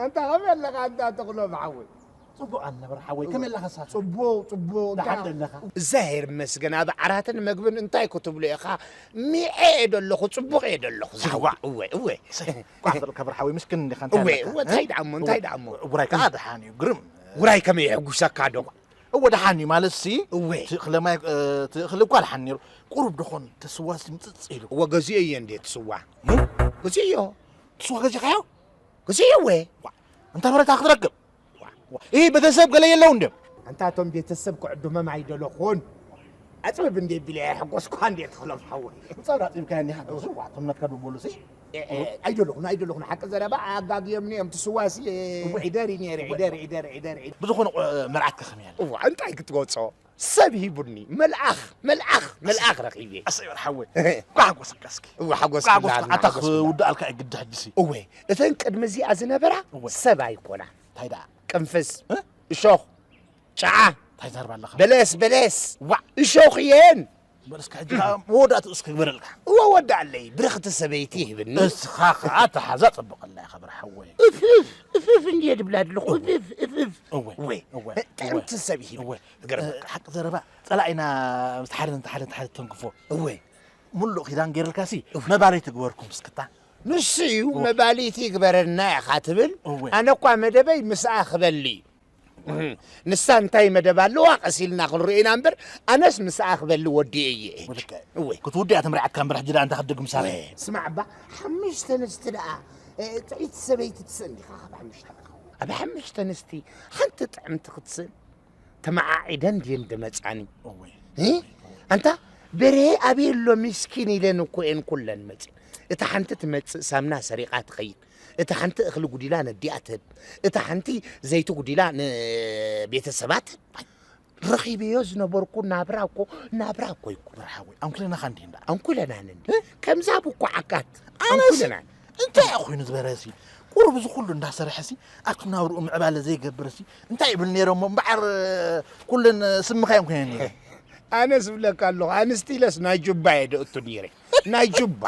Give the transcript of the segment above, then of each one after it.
ኣንታ ከመይ ኣለኻ ኣንታ ተኽሎም ሓወይ? ጽቡቕ ኣነ ነበር ሓወይ፣ ከመይ ኣለኻ ሳኻ? ጽቡቕ፣ ጽቡቕ፣ እንታይ ደሓን ደለኻ? እዛ ሄር መስገን ኣብ ዓራትን መግብን እንታይ ክትብሎ ኢኻ? ሚዐ እየ ደለኹ፣ ጽቡቕ እየ ደለኹ። ዝዋ። እወ፣ እወ። እሰይ፣ ኳሕ ዘልካ በር ሓወይ፣ ምስክን እንዲኻ፣ እንታይ እወ፣ ኣለካ? እወ፣ እንታይ ደኣ እሞ፣ እንታይ ደኣ እሞ? ውራይ ከኣ ደሓን እዩ፣ ግርም። ውራይ ከመይ የሕጉሰካ ዶ? እወ፣ ደሓን እዩ፣ ማለትሲ፣ እወ። እቲ እኽለ ማይ፣ እ፣ እቲ እኽሊ እኳ ደሓን ነይሩ። ቁሩብ ደኾን፣ እቲ ስዋሲ ምጽጽ ኢሉ። እወ፣ ገዚኦ እየ እንዴ፣ እቲ ስዋ። እ? ገዚኦ እዮ። እቲ ስዋ ገዚእካዮ? ገዚኦ እየ። ዋ፣ እንታ በረታ ክትረክብ። ዋ፣ ዋ። ይህ ቤተሰብ ገለ የለው እንድዮም? ኣንታ እቶም ቤተሰብ ክዕድሞም ኣይደለኹን። ኣጽብብ እንዴ ቢለ ኣይሕጎስኳ እንዴ ተኽሎም ሓወይ። ምጻው ዳጽብካዮ እንዲኻ፣ ዋ፣ እቶም ናትካ ዶ በሉሲ? እ፣ እ፣ ኣይደለኹን፣ ኣይደለኹን። ሓቂ ዘረባ ኣጋግዮምኒ እዮም። እቲ ስዋሲ፣ እ፣ እወ። ዒደር እዩ ነይሩ፣ እወ። ዒደር፣ ዒደር፣ ዒደር፣ ዒደር። ብዝኾነ፣ እ፣ መርዓትካ ከመይ ኣላ? እዋ፣ እንታይ ክትገልጾ? ሰብ ሂቡኒ። መልኣኽ፣ መልኣኽ፣ መልኣኽ ረኺበ። ኣሰይ፣ ሓወይ። ኳ ሓጎሰካ እስኪ። እዋ፣ ሓጎስ ኳ ሓጎስ፣ ኩላትና ኣታ ሓጎስ ኩላትና። ክውድኣልካ እዩ ግዲ ሕጂሲ። እወ፣ እተን ቅድሚ እዚኣ ዝነበራ እወ። ሰብ ኣይኮና። እንታይ ደኣ? ቅንፍዝ፣ እ? እሾኽ፣ ጨዓ፣ እንታይ ዘርባ ኣለኻ? በለስ፣ በለስ። ዋዕ። እሾኽ እየን። በለስካ ሕጂ ከኣ መወዳእትኡ እስከ ግበረልካ። እወ፣ ወዳኣለይ፣ ብርኽቲ ሰበይቲ ይህብኒ። እስኻ ከኣ ተሓዛ ጽብቐላ ኢኻ፣ ብር ሓወይ። እፍ፣ እፍ፣ እፍ፣ እፍ እንድየ ድብላ ኣለኹ። እፍ፣ እፍ፣ እፍ፣ እፍ። እወ፣ እወ፣ እወ፣ ጥዕምቲ እወ። ሰብ ይህብ። እወ። ይገርመካ። እ፣ ሓቂ ዘረባ፣ ጸላኢና ምስ ሓደ፣ ሓደ፣ ሓደ ተንክፎ። እወ። ሙሉእ ኪዳን ገይረልካሲ፣ እወ። መባለይ ትግበርኩም እስክታ። ንሱ እዩ፣ እወ። መባልይቲ ይግበረና ኢኻ ትብል። እወ። ኣነ እኳ መደበይ ምስኣ ክበሊ እዩ። ንሳ እንታይ መደብ ኣለዋ ቀስ ኢልና ክንሪኦ ኢና እምበር፣ ኣነስ ምስኣ ክበሊ ወዲኤ እየ። ወልከ እወ። ክትውድያ ተምርዓትካ እምበር፣ ሕጂ ደኣ እንታይ ክትደግም ሳለ? እወ። ስማዕ እባ፣ ሓሙሽተ ኣንስቲ ደኣ፣ እ፣ ጥዒት ሰበይቲ ትስእን ዲኻ ካብ ሓሙሽተ? ኣብ ሓሙሽተ ኣንስቲ ሓንቲ ጥዕምቲ ክትስእን? ተመዓዒደን ድየን ደመጻኒ? እወ። እ? ኣንታ በርሄ ኣበይ ኣሎ ምስኪን ኢለን እኮ እየን ኩለን መጺኤን። እታ ሓንቲ ትመጽእ ሳምና ሰሪቓ ትኸይድ። እታ ሓንቲ እኽሊ ጉዲላ ነዲኣ ትህብ። እታ ሓንቲ ዘይቲ ጉዲላ ንቤተሰባ ትህብ። ረኺበዮ ዝነበርኩ ናብራ እኮ፣ ናብራ እኮ ይኮ። መርሓዊ፣ ኣንኩለናኻ እንዲና። ኣንኩለናን እንዲ። እ? ከምዛ ብኳዓካት። ኣነስ ኣንኩለናን። እንታይ ኮይኑ ዝበረሲ? ቁሩብ እዚ ኩሉ እንዳሰርሐሲ፣ ኣብቲ ናብርኡ ምዕባለ ዘይገብርሲ፣ እንታይ ይብል ነይሮሞ? እምበዓር፣ ኩለን ስምኻ እዮም ኮይነን ነይረን። ኣነ ዝብለካ ኣለኹ፣ ኣንስቲ ኢለስ ናይ ጁባ እየ ደእቱ ነይረ። ናይ ጁባ።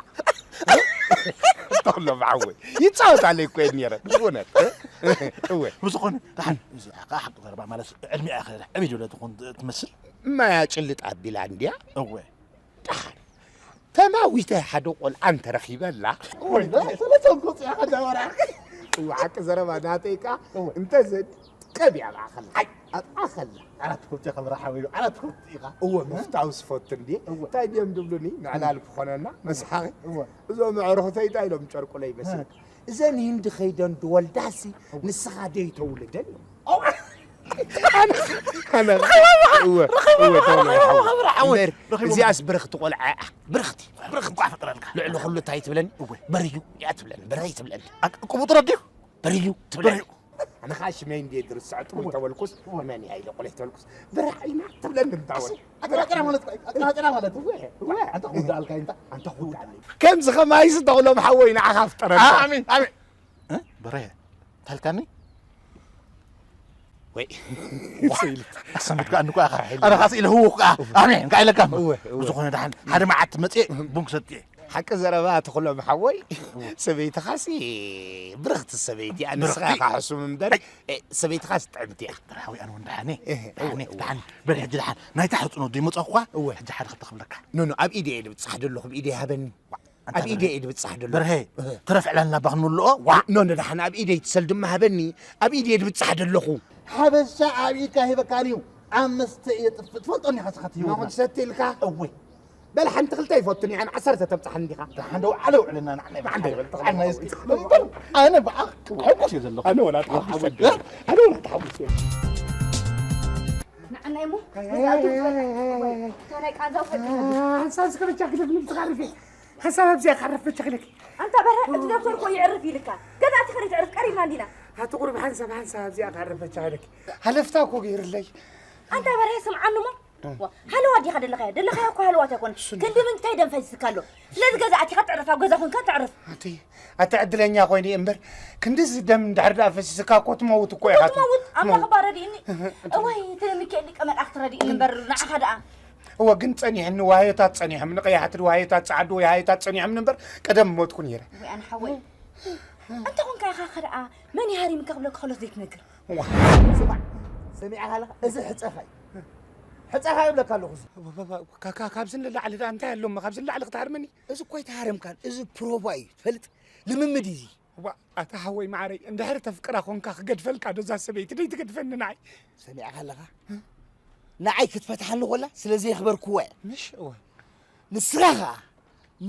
ተኽሎም ሓወይ። ይጻወት ኣለይ እኮ እየ ነይረ። ብእውነት። እወ። ብዝኾነ፣ ደሓን፣ እዚ ከዓ ሓቂ ዘረባ ማለት ዕድሚኣ ከ ዕብይ ዝበለ ትኾን ትመስል? እማያ ጭልጥ ኣቢላ እንድያ። እወ። ደሓን። ተማዊተ ሓደ ቆልዓ እንተረኺበላ። እወ፣ ሰለስተ እንኮ ጽያ ከዳወራ። እወ፣ ሓቂ ዘረባ ናተይ ከኣ እወ። እንተ ዘድ ቀብ እያ ኣብኣ ከላ። ኣይ፣ ኣብኣ ከላ። ዓራት ከብቲ ከብራ ሓወይ፣ ዓራት ከብቲ ኢኻ። እወ፣ ምፍታው ዝፈቱ እንድየ። እወ። እንታይ ድዮም ዝብሉኒ? ምዕላል ክኾነና፣ መስሓቂ። እወ። እዞም ኣዕሩኽተይ እንታይ ኢሎም ጨርቁለይ በሲ? እ። እዘን ሂንዲ ከይደን ድወልዳሲ፣ እወ። ንስኻ ደይተውልደን እዮም። ኣነ፣ ኣነ፣ እወ፣ እወ፣ ተውለ ሓወይ። እምበር፣ እዚኣስ ብርኽቲ ቆልዓ እያ። ብርኽቲ፣ ብርኽቲ። እንቋዕ ፈጠረልካ። ልዕሊ ኩሉ እንታይ ትብለኒ? እወ። በርዩ እያ ትብለኒ፣ በረይ ትብለኒ። ኣቅ-፣ ቅቡጥ ረድዩ? በርዩ ትብለኒ። በርዩ። ኣነ ኸዓ ሽመይ እንድየ ድርስዕ ጥሙይ እወ። ተበልኩስ፣ እወ። መን እያ ኢለ ቆልዕ ተበልኩስ፣ ብራዕ ኢና ትብለኒ እንታወል። ኣቀራቅራ ማለት፣ ኣቀራቅራ ማለት። እወ፣ እወ። ኣንታ ክውድኣልካ እንታ። ኣንታ ክውድኣለይ። ከምዚ ኸማይስ ተኽሎም ሓወይ ንዓኻ ፍጠረልካ። ኣሜን፣ ኣሜን። እ? በሬ፣ ታልካኒ? ወይ። ኣሰሚትካ እንኳ ኢኻ። ኣነ ኻስ ኢለ ህውኽ ከኣ። ኣሜን፣ እንካ ኢለካ። እወ፣ እወ። ብዝኾነ ደሓን፣ ሓደ መዓልቲ መጽኤ ቡን ክሰትየ። ሓቂ ዘረባ ተኽሎም ሓወይ፣ እወ። ሰበይትኻሲ ብርኽቲ ሰበይቲ እያ። ንስኻ ብርኽቲ። ኢኻ ሕሱም እምበር፣ ኣይ። እ፣ ሰበይትኻስ ጥዕምቲ እያ። ብርሃዊ ኣነ እውን ደሓን እየ። እህ፣ ደሓን እየ፣ እወ፣ ደሓን እየ። እወ። በል ሕጂ ደሓን፣ ናይታ ሕጽኖ ዶ ይመጽኣኳ? እወ። ሕጂ ሓደ ክልተ ክብለካ። ኖ፣ ኖ፣ ኣብ ኢደ እየ ድብጻሕ ደለኹ፣ ብኢደ ይሃበኒ። ኣንታ ኣብ ኢደ በርሀ፣ እየ ድብጻሕ ደለኹ። በርሀ፣ እወ። ትረፍ ዕላልና ባኽ ንብልኦ? ዋ። ኖ፣ ኖ፣ ደሓን፣ ኣብ ኢደይ ትሰል ድማ ሃበኒ፣ ኣብ ኢደ እየ ድብጻሕ ደለኹ። ሓበሻ ኣብ ኢድካ ሂበካን እዩ፣ ኣብ መስተ እየ ጥፍእ። ትፈልጦ እኒኻ ስኻ እቲ ህይወትና። ኖ፣ ክትሰቲ ኢልካ? እወ። በል ሓንቲ ክልተ ይፈቱኒ፣ ኣነ ዓሰርተ ተብጽሓኒ ዲኻ? ደሓን ደው ዓለ ውዕልና ንዓና ይበል። ንዓና ይበል፣ ተኽለ ዓና ሓወይ። እስኪ። እምበር ኣነ ብዓኽ ሕጉስ እየ ዘለኹ። ኣነ ወላ ተሓጉስ እየ። ኣነ ወላ ተሓጉስ እየ። ንዓና እሞ፣ ኣይ፣ ኣይ፣ ኣይ፣ ኣይ፣ ኣይ፣ ኣይ። እታ ናይ ቃንዛ ውሰድ። ሓንሳብ እስከ በጃ ግደፍኒ፣ ትኻርፊ። ሓንሳብ ኣብዚኣ ክዓርፍ በጃ ክለኪ። ኣንታ በርሀ፣ እቲ ዶክተር እኮ ይዕርፍ ኢልካ። ገዛ ኣቲኻ ዘይትዕርፍ ቀሪብና እንዲና። ኣቲ ቁሩብ ሓንሳብ፣ ሓንሳብ ኣብዚኣ ክዓርፍ በጃ ክለኪ። ሃለፍታ እኮ ገይርለይ። ኣንታ በርሀ፣ ስምዓኒ እሞ፣ ዋ፣ ሃለዋ ዲኻ ደለኻያ? ደለኻያ እኮ ሃለዋት ኣይኮነን። እሱ ክንዲ ምንታይ ደም ፈሲስካ ኣሎ? ስለዚ ገዛ ኣቲኻ ትዕርፍ፣ ኣብ ገዛ ኮንካ ትዕርፍ። ኣቲ፣ ኣቲ ዕድለኛ ኮይነ እምበር፣ ክንድዚ ደም እንድሕር ደኣ ፈሲስካ እኮ ትመውት እኮ ኢኻ። ትመውት? ኣምላኽ እባ ረድእኒ። እህ፣ እህ። እዋይ፣ እቲ ሚካኤል ሊቀ መላእክቲ ረድእኒ እምበር፣ ንዓኻ ደኣ። እወ፣ ግን ጸኒሕኒ፣ ዋህዮታት ጸኒሖም፣ ንቀያሕቲ ዋህዮታት፣ ጸዓዱ ዋህዮታት ጸኒሖምኒ እምበር፣ ቀደም ሞትኩ ነይረ። ወይ ኣነ ሓወይ። እንተ ኾንካ ኢኻ ከ ደኣ መን እዩ ሃሪምካ ክብለካ ከሎ ዘይትነግር? እዋ፣ ስማዕ፣ ሰሚዕኻ ኣለኻ? እዚ ሕጸኻ እዩ። ሕጸኻ ይብለካ ኣለኹ። እዚ ካ- ካ- ካብዚ ንላዕሊ ደኣ እንታይ ኣሎ እሞ? ካብዚ ንላዕሊ ክትሃርመኒ? እዚ እኮ ኣይተሃረምካን። እዚ ፕሮቫ እዩ። ትፈልጥ? ልምምድ እዩ እዚ። እዋ፣ ኣታ ሓወይ መዓረይ፣ እንድሕር ተፍቅራ ኾንካ ክገድፈልካ ዶ እዛ ሰበይቲ? ደይትገድፈኒ ንዓይ። ሰሚዕኻ ኣለኻ? ንዓይ ክትፈትሓኒ ኮላ ስለ ዘየኽበርክዋ እየ። ምሽ? እዋ። ንስኻ ኸኣ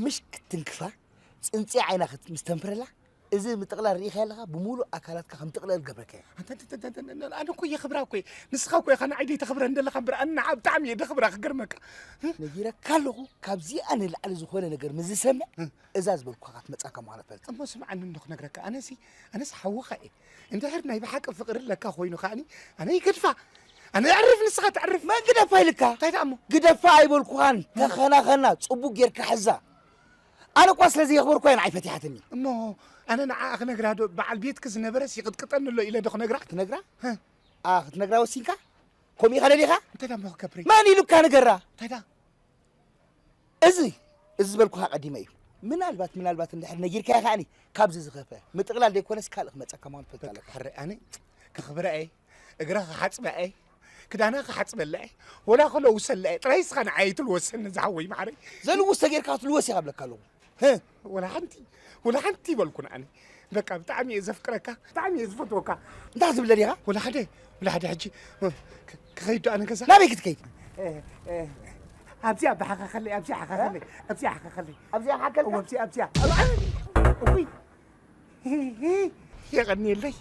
ምሽ ክትትንክፋ፣ ጽንጺ ዓይና ክት- ምስ ተንፍረላ፣ እዚ ምጥቕላል ርኢኻዮ ኣለኻ? ብምሉእ ኣካላትካ ከም ትቕለል ገብረካ እየ። ኣንተ፣ ኣንተ፣ ኣንተ፣ ኣንተ፣ ኣነ እኮ የኽብራ እኮ እየ። ንስኻ እኮ ኢኻ ንዓይ ደይተኽብረኒ ዘለኻ እምበር፣ ኣነ ንዓኣ ብጣዕሚ እየ ደኽብራ ክገርመካ። ነጊረካ ኣለኹ፣ ካብዚኣ ንላዕሊ ዝኾነ ነገር ምስ ዝሰምዕ፣ እዛ ዝበልኩኻ ክትመጻካ ምዃና ትፈልጥ። እሞ ስምዓኒ እንዶ ክነግረካ፣ ኣነሲ፣ ኣነስ ሓውኻ እየ። እንድሕር ናይ ብሓቂ ፍቕሪ ኣለካ ኮይኑ ከኣኒ፣ ኣነ ይገድፋ። ኣነ የዕርፍ፣ ንስኻ ተዕርፍ። መን ግደፋ ኢልካ? እንታይ ደኣ እሞ? ግደፋ ኣይበልኩኻን። ተኸናኸና፣ ጽቡቕ ጌርካ ሕዛ። ኣነ እኳ ስለ ዘየኽበርኩ እያ ንዓይ ፈቲሓትኒ። እሞ ኣነ ንዓኣ ክነግራ ዶ በዓል ቤትኪ ዝነበረስ ይቕጥቅጠኒ ኣሎ ኢለ ዶ ክነግራ? ክትነግራ? ህ። ኣ፣ ክትነግራ ወሲንካ? ከምኡ ኢኻ ደሊኻ? እንታይ ደኣ እሞ ክገብር? መን ኢሉካ ንገራ? እንታይ ደኣ? እዚ፣ እዚ ዝበልኩኻ ቀዲመ እዩ። ምናልባት፣ ምናልባት እንድሕር ነጊርካያ ከኣኒ ካብዚ ዝኸፍአ ምጥቕላል ዘይኮነስ ካልእ ክመጸካ ምዃኑ ትፈልጥ ኣለካ። ሕራይ ኣነ ከኽብራ እየ፣ እግራ ክሓጽባ እየ፣ ክዳና ክሓጽበላ እየ፣ ወላ ክለውሰላ እየ። ጥራይ እስኻ ንዓይ ኣይትልወሰኒ ዝሓወይ መዓረይ። ዘልውስ ተጌርካ ክትልወስ ኢኻ እብለካ ኣለኹ። ህ። ወላ ሓንቲ፣ ወላ ሓንቲ ይበልኩን ኣነ። በቃ ብጣዕሚ እየ ዘፍቅረካ፣ ብጣዕሚ እየ ዝፈትወካ። እንታይ ክትብለኒ ኢኻ? ወላ ሓደ፣ ወላ ሓደ ሕጂ ክ- ክኸይድ ዶ ኣነ ገዛ? ናበይ ክትከይድ? እ፣ እ፣ ኣብዚኣ ብሓኻኸለይ፣ ኣብዚኣ ሓኻኸለይ፣ ኣብዚኣ ሓኻኸለይ። ኣብዚኣ ሓከልካ? እወ፣ ኣብዚኣ፣ ኣብዚኣ። እውይ። የቐንየለይ፣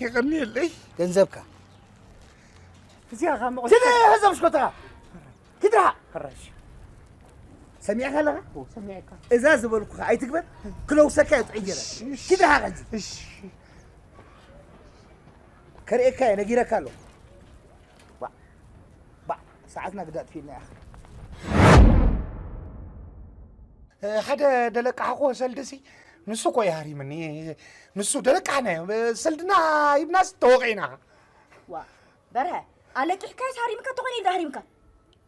የቐንየለይ። ገንዘብካ። እዚኣ ኸኣ መቑ- ስለ ህዘብ ሽኮትኻ። ኪድ ርሓቕ። ሕራሽ። ሰሚዕካ ኣለኻ? እወ፣ ሰሚዐካ። እዛ ዝበልኩኻ ኣይትግበር፣ ክለውሰካ እየ ጥዑይ ገይረ። እሺ፣ እሺ። ኪድ ርሓቕ ሕጂ። እሺ። ከርእየካ እየ፣ ነጊረካ ኣለኹ። ባዕ፣ ባዕ፣ ሰዓትና ግዳ ኣጥፊእና ኢኻ። እ፣ ሓደ ደለቃሕኮ ሰልድሲ፣ ንሱ እኮ እዩ ሃሪምኒ። ንሱ ደለቃሕና እዩ። ሰልድና ሂብናስ ተወቒዕና። ዋ፣ በርሀ፣ ኣለቂሕካዮስ ሃሪምካ ተኾነ ኢሉ ሃሪምካ?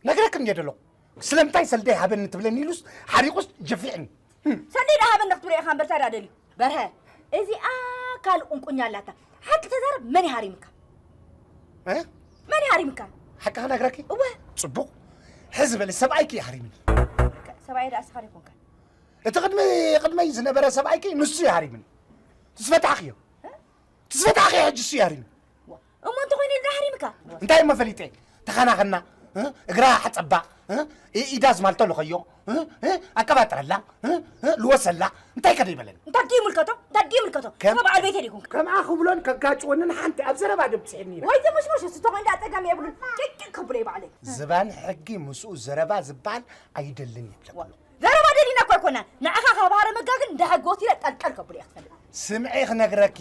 ነግረክ እንድየ ደለኹ። ስለምንታይ ሰልደይ ሃበኒ ትብለኒ ኢሉስ ሓሪቑስ ጀፊዕኒ። ሰልደይ ደኣ ሃበኒ ክትብሎ ኢኻ እምበር፣ እንታይ ደኣ ደልዩ? በርሀ፣ እዚኣ ካልእ ቁንቁኛ ኣላታ። ሓቂ ተዛረብ፣ መን እዩ ሃሪምካ? እ? መን እዩ ሃሪምካ? ሓቂ ክነግረኪ? እወ። ጽቡቕ። ሕዚ በሊ፣ ሰብኣይኪ እዩ ሃሪምኒ። ሰብኣይ ደኣ እስኻ ዶ ኣይኮንካን? እቲ ቅድሚ-፣ ቅድመይ ዝነበረ ሰብኣይኪ ንሱ እዩ ሃሪምኒ። ትስፈታሕክዮ። እ? ትስፈታሕክዮ፣ ሕጂ እሱ እዩ ሃሪምኒ። ዋ፣ እሞ እንተኾይኑ ኢሉ ሃሪምካ? እንታይ እሞ ፈሊጠ? ተኸናኸና፣ እ? እግራ ሓጸባ፣ እ? ኢ-፣ ኢዳ ዝማልቶ ልኸዮ፣ እ? እ? ኣቀባጥረላ፣ እ? እ? ልወሰላ፣ እንታይ ከ ደይበለኒ? እንታይ ድዩ ይምልከቶ? እንታይ ድዩ ይምልከቶ? ከም እሞ በዓል ቤተይ ዲኹም? ከምኣ ክብሎን ከጋጭወንን ሓንቲ ኣብ ዘረባ ደብጽሕኒ ኢለ። ወይ ተመሽመሽ፣ እሱ ተኾይኑ ደኣ ጸገም የብሉን። ጭቅጭቅ ከብሎ እዩ ባዕለይ። ዝባን ሕጊ ምስኡ ዘረባ ዝበሃል ኣይደልን ይብለኩ። ዋ፣ ዘረባ ደሊና እኮ ኣይኮናን። ንዓኻ ካብ ሃረመጋ ግን እንዳ ሕጊ ወሲደ ጠልጠል ከብሎ እየ ክትፈልጥ። ስምዒ ክነግረኪ፣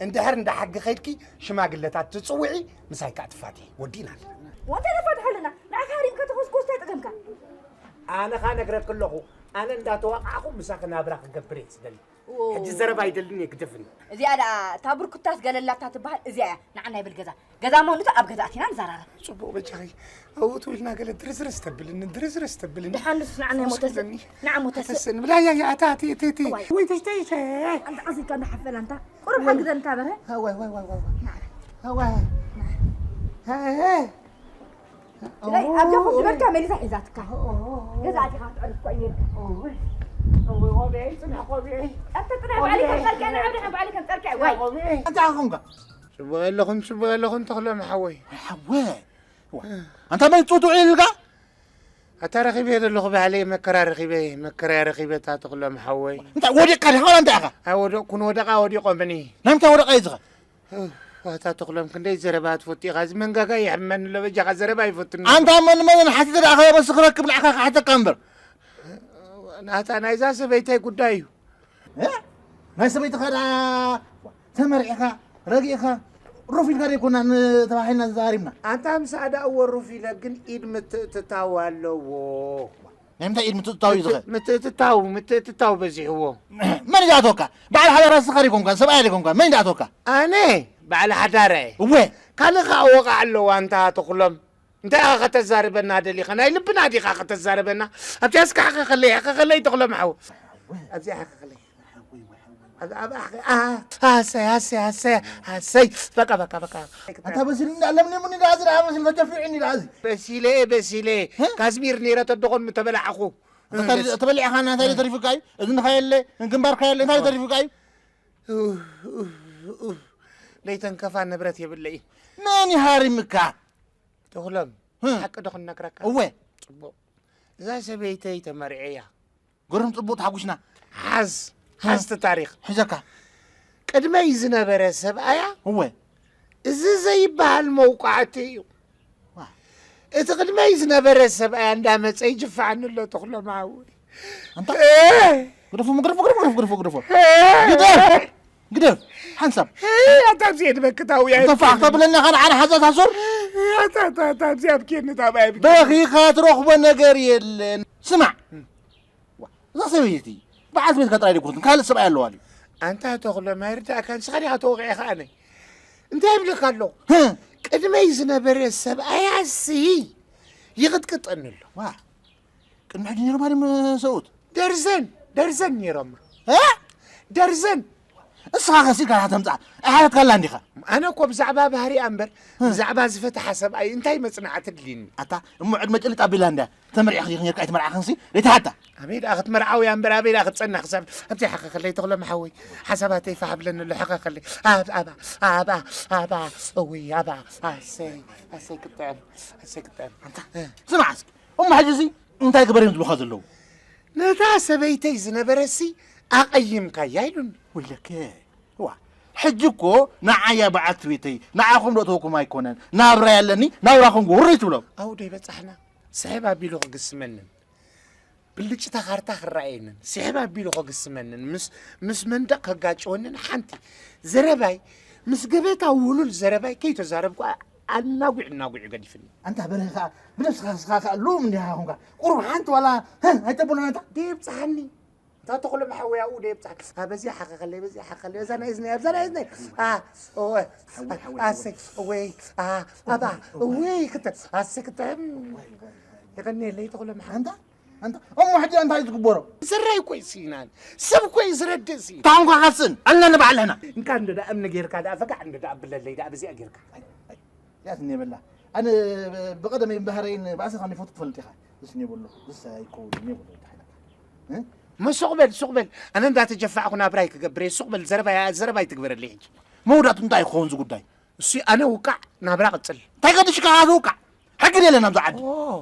እንድሕር እንዳ ሕጊ ከይድኪ ሽማግለታት ትጽውዒ፣ ምሳይ ከኣ ትፋትሒ። ወዲእና ኣለና። ወንተ ተፋትሐልና፣ ንዓኻ ሃሪምካ ተኾስኮስ እንታይ ጸገምካ? ኣነ ኸኣ ነግረኪ ኣለኹ፣ ኣነ እንዳተዋቃዕኹ ምሳኺ ናብራ ክገብር እየ ዝደሊ። ኦ። ሕጂ ዘረባ ኣይደልን እየ፣ ግደፍኒ። እዚኣ ደኣ እታ ብርኩታስ ገለላታ ትበሃል እዚኣ እያ። ንዓና ይብል ገዛ። ገዛ መሆኑ ኣብ ገዛ ኣቲና ንዘራረብ። ጽቡቕ በጃኺ። ኣብኡ ትው ኢልና ገለ ድርዝርዝ ተብልኒ፣ ድርዝርዝ ተብልኒ። ደሓን ንሱ ንዓና ወስደኒ። ሞተስ-፣ ንዓ ሞተስ። ኣተስን ብላ፣ ያ፣ ያ፣ ኣታ፣ ኣቲ፣ ኣቲ፣ ኣቲ። ዋይ። ወይ ተሽተይሸ። ኣንታ ዓዚካ እንዳ ሓፈላ እንታ። ቁሩብ ሓግዘን እንታ በርሀ። ኣዋይ፣ ዋይ፣ ዋይ፣ ዋይ፣ ዋይ። ኣዋይ። ኣይ። ስለይ ኣብዚኹም ዝበልካ መሊሳ ሒዛትካ። ገዛ ኣቲኻ ክትዕርፍ እኮ እዩ ነይርካ። ኣዋይ። ኣዋይ፣ ቆብዐይ፣ ጽንሕ ቆብዐይ። ኣንተ ጽንሕ ባዕለይ ከምጸልካ፣ ንዓ ብድሓን ባዕለይ ከምጸልካ። ዋይ። ቆብዐይ። ኣንታ ኣኹምካ። ጽቡቕ ኣለኹም፣ ጽቡቕ ኣለኹም፣ ተኽሎም ሓወይ። ሓወይ። ዋ። ኣንታ መን ጽውትው ኢልካ? ኣታ ረኺበ ዘለኹ ባዕለይ መከራ ረኺበ፣ መከራ ረኺበ፣ ኣታ ተኽሎም ሓወይ። እንታይ ወዲቕካ ዲኻ ዋላ እንታይ ኢኻ? ኣይወደቕኩን፣ ወደቓ ወዲቖምኒ። ናይ ምንታይ ወደቓ እዩ ዝኸ? ኡፍ፣ ኣታ ተኽሎም ክንደይ ዘረባ ትፈቱ ኢኻ፣ እዚ መንጋጋ ይሕመኒ ኣሎ፣ በጃኻ ዘረባ ይፈቱኒ። ኣንታ መን መን ሓቲተ ደኣ ከበስኽረክብ ንዓኻ ክሓተካ እምበር። ናታ ናይዛ ሰበይታይ ጉዳይ እዩ። እ? ናይ ሰበይትኻ ደኣ ተመርዒኻ፣ ረጊእኻ፣ ሩፍ ኢልካ ደይኮና ን-፣ ተባሂልና ተዛሪብና። ኣንታ ምሳኣ ደኣ እወ ሩፍ ኢለ፣ ግን ኢድ ምትእትታው ኣለዎ። ናይ ምንታይ ኢድ ምትእትታው እዩ ዝኸ? ምትእትታው፣ ምትእትታው በዚሕዎ። መን እዩ ዝኣተወካ? በዓል ሓዳር ንስኻ ደይኮንካ፣ ሰብኣያ ደይኮንካ፣ መን እዩ ዝኣተወካ? ኣነ በዓል ሓዳር እየ። እወ። ካልእ ኸኣ ወቓዕ ኣለዋ፣ ኣንታ ተኽሎም። እንታይ ኢኻ ከተዛርበና ደሊኻ? ናይ ልብና ዲኻ ከተዛርበና? ኣብዚኣ እስከ ሓኸኸለይ፣ ሓኸኸለይ ተኽሎም ሓው። ኣብዚኣ ሓኸኸለይ። ኣብ ኣብ ኣኽ- ኣ- ኣሰይ ኣሰይ ኣሰይ ኣሰይ በቃ በቃ በቃ ኣታ በሲሉ እንዳ ለምኒ ሙኒ ዳ ዝዳ በሲሉ ተጨፊዑ እንዳ እዚ በሲለ በሲለ ህ? ካዝሚር ነይረ ተደኾን ምተበላዕኹ ኣታ ተበሊዕኻ እና እንታይ ተሪፉካ እዩ እዝንኻ የለ ግንባርካ የለ እንታይ ተሪፉካ እዩ ለይተንከፋ ንብረት የብለይ መን ይሃሪምካ ተኽሎም ህ? ሓቂ ዶ ክነግረካ እወ ጽቡቕ እዛ ሰበይተይ ተመርዕያ ግርም ጽቡቕ ተሓጒስና። ሓዝ፣ ሓዝቲ ታሪኽ። ሒዘካ። ቅድመይ ዝነበረ ሰብኣያ እወ። እዚ ዘይበሃል መውቃዕቲ እዩ። ዋ። እቲ ቅድመይ ዝነበረ ሰብኣያ እንዳመጸ ይጅፍዓኒ ኣሎ ተኽሎም ሓወይ። ኣንታ? እ! ግደፎ፣ ግደፎ፣ ግደፎ፣ ግደፎ፣ ግደፎ፣ ግደፎ። እ! ግደፍ! ግደፍ! ሓንሳብ። እ! ኣታ ኣብዚ የድበክታዊ እያ። እንተ ፋሕ ተብለና ኸን ዓነ ሓዛ ታሱር? ኣታ፣ ኣታ፣ ኣታ፣ ኣብዚ ኣብኪ፣ ንታ፣ ኣብ፣ ኣብ፣ በኺኻ ትረኽቦ ነገር የለን። ስማዕ። ዋ፣ እዛ ሰበይቲ በዓልቲ ቤትካ ጥራይ ደይኮነትን፣ ካልእ ሰብኣይ ኣለዋ ድዩ? ኣንታ ተኽሎም ኣይርዳእካን፣ ንስኻ ዲኻ ተወቒዕኻ ኣነ? እንታይ ይብለካ ኣለኹ? ህም። ቅድመይ ዝነበረ ሰብኣያሲ ይቕጥቅጠኒ ኣሎ። ዋ፣ ቅድሚ ሕጂ ነይሮማ ድዮም ሰብኡት? ደርዘን፣ ደርዘን ነይሮማ። እ? ደርዘን። እስኻ ከሲካ ኢኻ ተምጽኣ። ኣይሓተትካላን ዲኻ? ኣነ እኮ ብዛዕባ ባህሪኣ እምበር፣ ህም። ብዛዕባ ዝፈትሓ ሰብኣይ እንታይ መጽናዕቲ ኣድልይኒ? ኣታ፣ እሞ ዕድመ ጭልጥ ኣቢላ እንድያ። ተመርዒኺ ዲኺ ነይርካ ኣይተመርዓኽንሲ? ዘይትሓታ። ኣበይ ደኣ ክትመርዓው እያ እምበር፣ ኣበይ ደኣ ክትጸንሕ ክሳብ ኣብቲ ሓኸኸለይ ተኽሎም ሓወይ። ሓሳባተይ ፋሕ ብለኒ ኣሎ፣ ሓኸኸለይ። ኣብ፣ ኣባ፣ ኣባ፣ ኣባ፣ እውይ፣ ኣባ፣ ኣሰይ፣ ኣሰይ ክጥዕም፣ ኣሰይ ክጥዕም። ኣንታ፣ እ። ስማዕ እስኪ፣ እሞ ሕጂ እዚ እንታይ ግበር እዮም ዝብሉኻ ዘለዉ? ነታ ሰበይተይ ዝነበረሲ ኣቐይምካያ ኢሉኒ። ወይለከ፣ ዋ፣ ሕጂ እኮ ንዓያ በዓልቲ ቤተይ፣ ንዓኹም ዶ እተወኩም ኣይኮነን፣ ናብራ ያለኒ፣ ናብራኹም ግበሩ ትብሎም። ኣውደይ በጻሕና፣ ስሕብ ኣቢሉ ክግስመንን፣ ብልጭታ ካርታ ክረኣየንን፣ ስሕብ ኣቢሉ ክግስመንን፣ ምስ፣ ምስ መንደቕ ከጋጭወንን ሓንቲ ዘረባይ፣ ምስ ገበታ ውሉል ዘረባይ ከይተዛረብኩ ኣ-፣ ኣናጒዕ እናጒዕ ገዲፍኒ። ኣንታ በርሀ ኸኣ ብነብስኻ ንስኻ ኸኣ ሉም እንዲኻ ኾንካ። ቁሩብ ሓንቲ ዋላ፣ ህ፣ ኣይተብሎን ኣንታ። ደየብጽሓኒ። እታ ተኽሎም ሓወይ ኣብኡ ደየብጽሓኒ። ኣ፣ በዚኣ ሓኸኸለይ፣ በዚኣ ሓኸኸለይ፣ በዛ ናይ እዝነይ፣ ኣብዛ ናይ እዝነይ። ኣ፣ እወ። ሓወይ፣ ሓወይ፣ ኣሰይ፣ ሓወይ። እወይ፣ ኣ፣ ኣባ፣ እወይ፣ ክተ-፣ ኣሰይ፣ ክተ-፣ ዋይ፣ ዋይ፣ ዋይ። የቐንየለይ ተኽሎም ሓወይ። ኣንታ፣ ኣንታ፣ እሞ ሕጂ እንታይ እዩ ዝግበሮ? ዝራይ እኮ እዩ ስኢናን። ሰብ እኮ እዩ ዝረድእ ስኢና። ታንኳ ኻስን፣ ኣልና ንባዕልና። እንካ እንዶ ደኣ እምኒ ጌርካ ደኣ ፈጋዕ እንዶ ደኣ ብለለይ ደኣ በዚኣ ጌርካ። ኣይ፣ ኣይ፣ ያት እኔ በላ። ኣነ ብቐደመይ ባህረይን ባእሲ ኻን ይፈቱ ትፈልጥ ኢኻ። ዝስ እኔ በሎ፣ ዝስ ኣይከውን እኔ በሎ፣ እንታይ ኢለካ? እ? መ ሱቕ በል፣ ሱቕ በል። ኣነ እንዳተጀፋዕኩ ናብራይ ክገብር እየ። ሱቕ በል፣ ዘረባ፣ ዘረባ ኣይትግበረለይ ሕጂ። መውዳእቱ እንታይ ይኸውን እዚ ጉዳይ? እሱ ኣነ ውቃዕ ናብራ ቅጽል። እንታይ ገድሽካ ኣዚ ውቃዕ? ሕጊ ደለን ኣብዚ ዓዲ። ኦ፣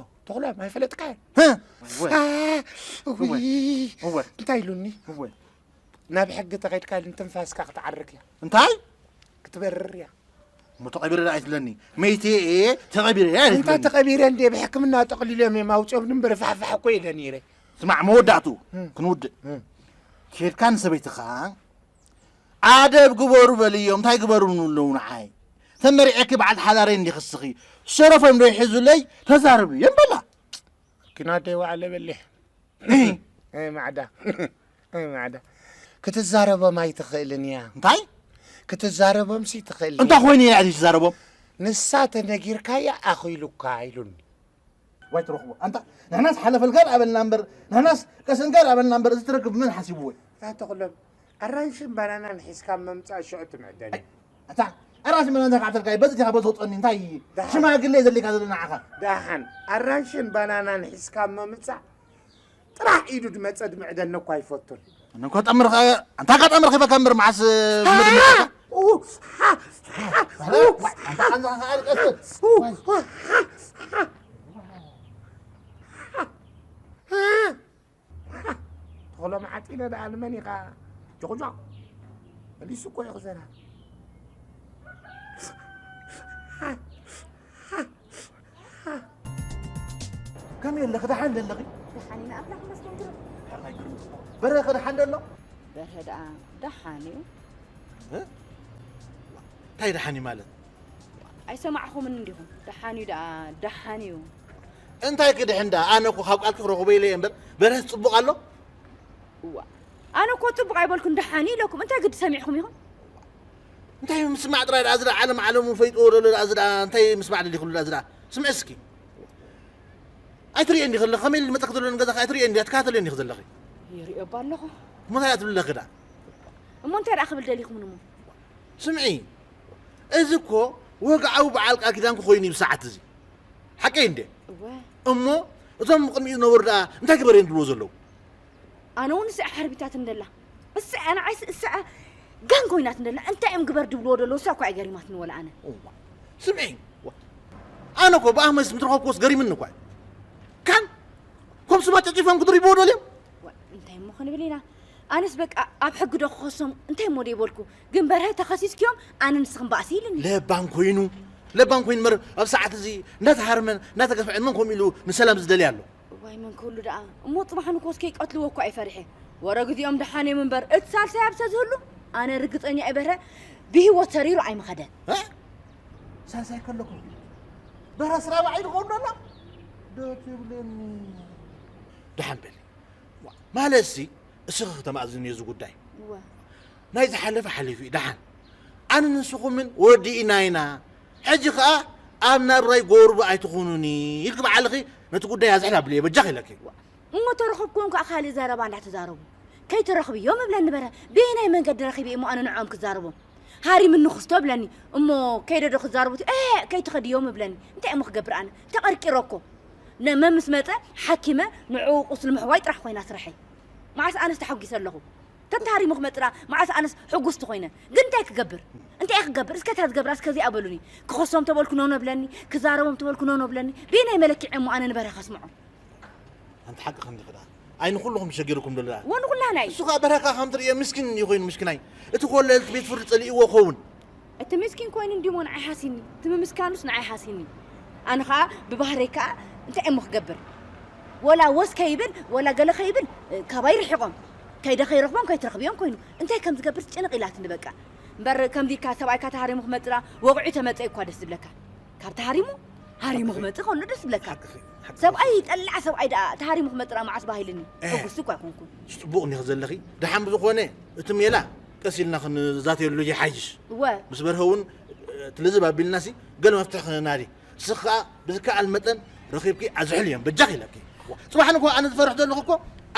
ተኽሎም ኣይፈለጥካዮን። ህ? እወ። አ፣ እወ። ውይ፣ እወ። እንታይ ኢሉኒ? እወ። ናብ ሕጊ ተኸድካ ኢሉኒ፣ ትንፋስካ ክትዓርግ እያ። እንታይ? ክትበርር እያ። እሞ ተቐቢረ ደኣ ኣይትብለኒ። መይተ እየ፣ ተቐቢረ እየ እንታይ ኣይትብለኒ። ተቐቢረ እንዴ? ብሕክምና ጠቕሊሎም እዮም ኣውፅኦም እምበር ፋሕፋሕ እኮ ኢለ ነይረ። ስማዕ፣ መወዳእቱ እም። ክንውድእ። እም። ከድካ ንሰበይትኻ ኣደብ ግበሩ በልዮም፣ እንታይ ግበሩ ንብለዉ ንዓይ? ተመሪዐኪ በዓልቲ ሓዳረይ እንዲኺ እስኺ። ሸረፎም ዶ ይሕዙለይ? ተዛረብዮም በላ። ኪናደይ ዋዕለ በሊሕ። እህ። ኣይ ማዕዳ። ኣይ ማዕዳ። ክትዛረቦም ኣይትኽእልን እያ። እንታይ? ክትዛረቦምሲ ትኽእል እንታይ እያ። ኮይኑ እያ ትዛረቦም? ንሳ ተነጊርካያ ኣኺሉካ ኢሉኒ። ዋይ ትረኽቦ። ኣንታ ንሕናስ ሓለፈልካ ደኣ በልና እምበር፣ ንሕናስ ቀስንካ ደኣ በልና እምበር፣ እዚ ትረክብ መን ሓሲብዎ? ኣታ ተኽሎም፣ ኣራንሽን ባናናን ሒዝካ ምምጻእ ሽዑ ትምዕደኒ። ኣይ፣ ኣታ ኣራንሽን ባናናን እንታይ ክዓብተልካ እዩ? በዚ ዲኻ በዚ ተውጸኒ፣ እንታይ እዩ? ደሓን። ሽማግሌ ዘድልየካ ዘሎ ንዓኻ። ደሓን፣ ኣራንሽን ባናናን ሒዝካ ምምጻእ ጥራሕ ኢዱ ድመጸ ድምዕደኒ እኳ ኣይፈቱን። ኣነ እንኳ ጠምር ኸ-፣ ኣንታ ካጣምር ኸይበካ እምበር መዓስ፣ እ፣ ምድሪ መጽእካ? ኡ፣ ሓ፣ ሓ፣ ኡ፣ ኣንታ ሓንዛ ኸኣ ኣልቀስ። ኡ፣ ሓ፣ ሓ፣ ሓ። ተኽሎም ዓጢነ ደኣ ንመን ኢኻ ጆኾጆ? መሊሱ እኮ እዩ ክዘራ። ከመይ ኣለኺ? ደሓን ዶ ኣለኺ? ደሓን ኢና፣ ኣምላኽ ይመስገን። ግርም። በርሀ ከ ደሓን ዶ ኣሎ? በርሀ ደኣ ደሓን እዩ። እ? እንታይ ደሓን እዩ ማለት? ኣይሰማዕኹምን እንዲኹም? ደሓን እዩ ደኣ፣ ደሓን እዩ። እንታይ ክድሕን ደኣ? ኣነ እኮ ካብ ቃልኪ ክረኽቦ ኢለ እየ እምበር፣ በርሀስ ጽቡቕ ኣሎ? እዋ፣ ኣነ እኮ ጽቡቕ ኣይበልኩን፣ ደሓን እዩ ኢለኩም። እንታይ ግዲ ሰሚዕኹም ኢኹም? እንታይ ምስማዕ ጥራይ ደኣ፣ እዚ ደኣ ዓለም ዓለሙ ፈይጥዎ ዘሎ ደኣ፣ እዚ ደኣ እንታይ ምስማዕ ደሊኹሉ ደኣ፣ እዚ ደኣ ስምዒ እስኪ። ኣይትርእየን ዲኺ ዘለኺ? ከመይ ኢሉ መጸኪ ዘሎ ንገዛኺ ኣይትርእየን ዲኺ? ኣይትከታተልየን ዲኺ ዘለኺ? ይርእዮ እባ ኣለኹ። እሞ እንታይ እያ ትብሊ ኣለኺ ደኣ? እሞ እንታይ ደኣ ክብል ደሊኹም እሞ? ስምዒ፣ እዚ እኮ ወግዓዊ በዓል ቃል ኪዳንኪ ኮይኑ እዩ ብሰዓት እዚ። ሓቀይ እንዴ? እወ። እሞ እዞም ቅድሚኡ ዝነበሩ ደኣ እንታይ ግበር እዮም ዝብልዎ ዘለዉ? ኣነ እውን እስኣ ሓርቢታት እንደላ። እስኣ ንዓይስ እስኣ ጋን ኮይናት እንደላ። እንታይ እዮም ግበር ድብልዎ ዘለዉ? እሳ እኮ ኣይገሪማትን ወላ ኣነ። እዋ። ስምዒ፣ ዋ። ኣነ እኮ ብኣመስ ምትረኸብኩዎስ ገሪምኒ እኳ እዩ። ካን ከም ስማ ጨጪፎም ክድርብዎ ደልዮም? ዋ፣ እንታይ እሞ ክንብል ኢና? ኣነስ በቃ ኣብ ሕጊ ዶ ክኸሶም እንታይ እሞ ደይበልኩ? ግን በርሀ ተኸሲስክዮም ኣነ ንስኽን ባእሲ ኢልኒ። ለባም ኮይኑ፣ ለባም ኮይኑ መር ኣብ ሰዓት እዚ እንዳተሃርመን እንዳተገፍዐን መን ከምኡ ኢሉ ንሰላም ዝደሊ ኣሎ? እዋይ መን ክህሉ ደኣ? እሞ ጽባሕ ንኮስ ከይቀትልዎ እኮ ኣይፈርሐ። ወረ ግዜኦም ደሓን እዮም እምበር እቲ ሳልሳይ ኣብ ሰዝህሉ ኣነ ርግጸኛ እየ በርሀ ብህይወት ሰሪሩ ኣይምኸደን። እ? ሳልሳይ ከለኹ በርሀስ ራብዓይ ዝኸውን ዘሎ? ዶ ትብለኒ? ደሓን በሊ። ዋ፣ ማለትሲ እስኺ ክተማእዝኒ እዚ ጉዳይ። እወ። ናይ ዝሓለፈ ሓሊፉ እዩ፣ ደሓን። ኣነ ንስኹምን ወዲእና ኢና። ሕጂ ኸኣ ኣብ ናብራይ ጎርቢ ኣይትኹኑኒ ኢልኪ ባዕልኺ ነቲ ጉዳይ ኣዝሕል ኣብልዮ በጃኺ ኢለኪ። እሞ ተረኸብክዎም ከኣ ካልእ ዘረባ እንዳተዛረቡ። ከይትረኽብዮም እብለኒ በረ። በየናይ መንገዲ ረኺበ እሞ ኣነ ንዕኦም ክዛረቦም? ሃሪምኒ ክስቶ እብለኒ። እሞ ከይደ ዶ ክዛረቡ? እህ፣ ከይትኸድዮም እብለኒ። እንታይ እሞ ክገብር ኣነ? ተቐርቂረ እኮ። ነመ ምስ መጸ ሓኪመ ንዕኡ ቁስሊ ምሕዋይ ጥራሕ ኮይና ስርሐይ። መዓስ ኣነስ ተሓጒሰ ኣለኹ? ተንተ ሃሪሙ ክመጽእ ደኣ መዓስ ኣነስ ሕጉስቲ ኮይነ። ግን እንታይ ክገብር? እንታይ ክገብር? እስከ እታ ዝገብራስ ከዚኣ በሉኒ። ክኸሶም ተበልኩ ኖኖ ብለኒ፣ ክዛረቦም ተበልኩ ኖኖ ብለኒ። በየናይ መለክዒ እሞ ኣነ ንበርሀ ከስምዖ? ኣንቲ ሓቂ ከምዚ ክዳ። ኣይ ንኹልኹም ሸጊርኩም ደሎ ደኣ። ወንኹላና እዩ። እሱ ኸኣ በርሀ ከኣ ከም ትርእዮ ምስኪን እዩ ኮይኑ ምስኪናይ። እቲ ኮለል እቲ ቤት ፍርዲ ጸሊእዎ ኸውን። እቲ ምስኪን ኮይኑ እንዲሞ ንዓይ ሓሲኒ። እቲ ምምስካኑስ ንዓይ ሓሲኒ። ኣነ ኸኣ ብባህረይ ከኣ እንታይ እሞ ክገብር? ወላ ወስ ከይብል፣ ወላ ገለ ከይብል፣ እ፣ ካባይ ርሒቖም። ከይደ ከይረኽቦም ከይትረኽብዮም ኮይኑ። እንታይ ከም ዝገብር ጭንቕ ኢላትኒ በቃ። እምበር ከምዚ ኢልካ ሰብኣይካ ተሃሪሙ ክመጽእ ደኣ ወቕዑ ተመጸ እኳ ደስ ዝብለካ። ካብ ተሃሪሙ፣ ሃሪሙ ሓቅኺ። ክመጽእ ከሎ ደስ ዝብለካ። ሓቅኺ፣ ሓቅኺ። ሰብኣይ ይጠልዓ ሰብኣይ ደኣ ተሃሪሙ ክመጽእ ደኣ መዓስ ባሂልኒ። እ። ሕጉስቲ እኳ ኣይኮንኩን። ጽቡቕ እንዲኺ ዘለኺ። ደሓን ብዝኾነ እቲ ሜላ ቀስ ኢልና ክንዛተየሉ ይሓይሽ። እወ። ምስ በርሀ እውን፣ እ፣ ትልዝብ ኣቢልናሲ ገለ መፍትሒ ክናዲ። ንስኺ ከኣ ብዝከኣል መጠን ረኺብኪ ኣዝሕልዮም፣ በጃኺ ኢለኪ። ጽባሕ ንግሆ ኣነ ዝፈርሕ ዘለኹ እኮ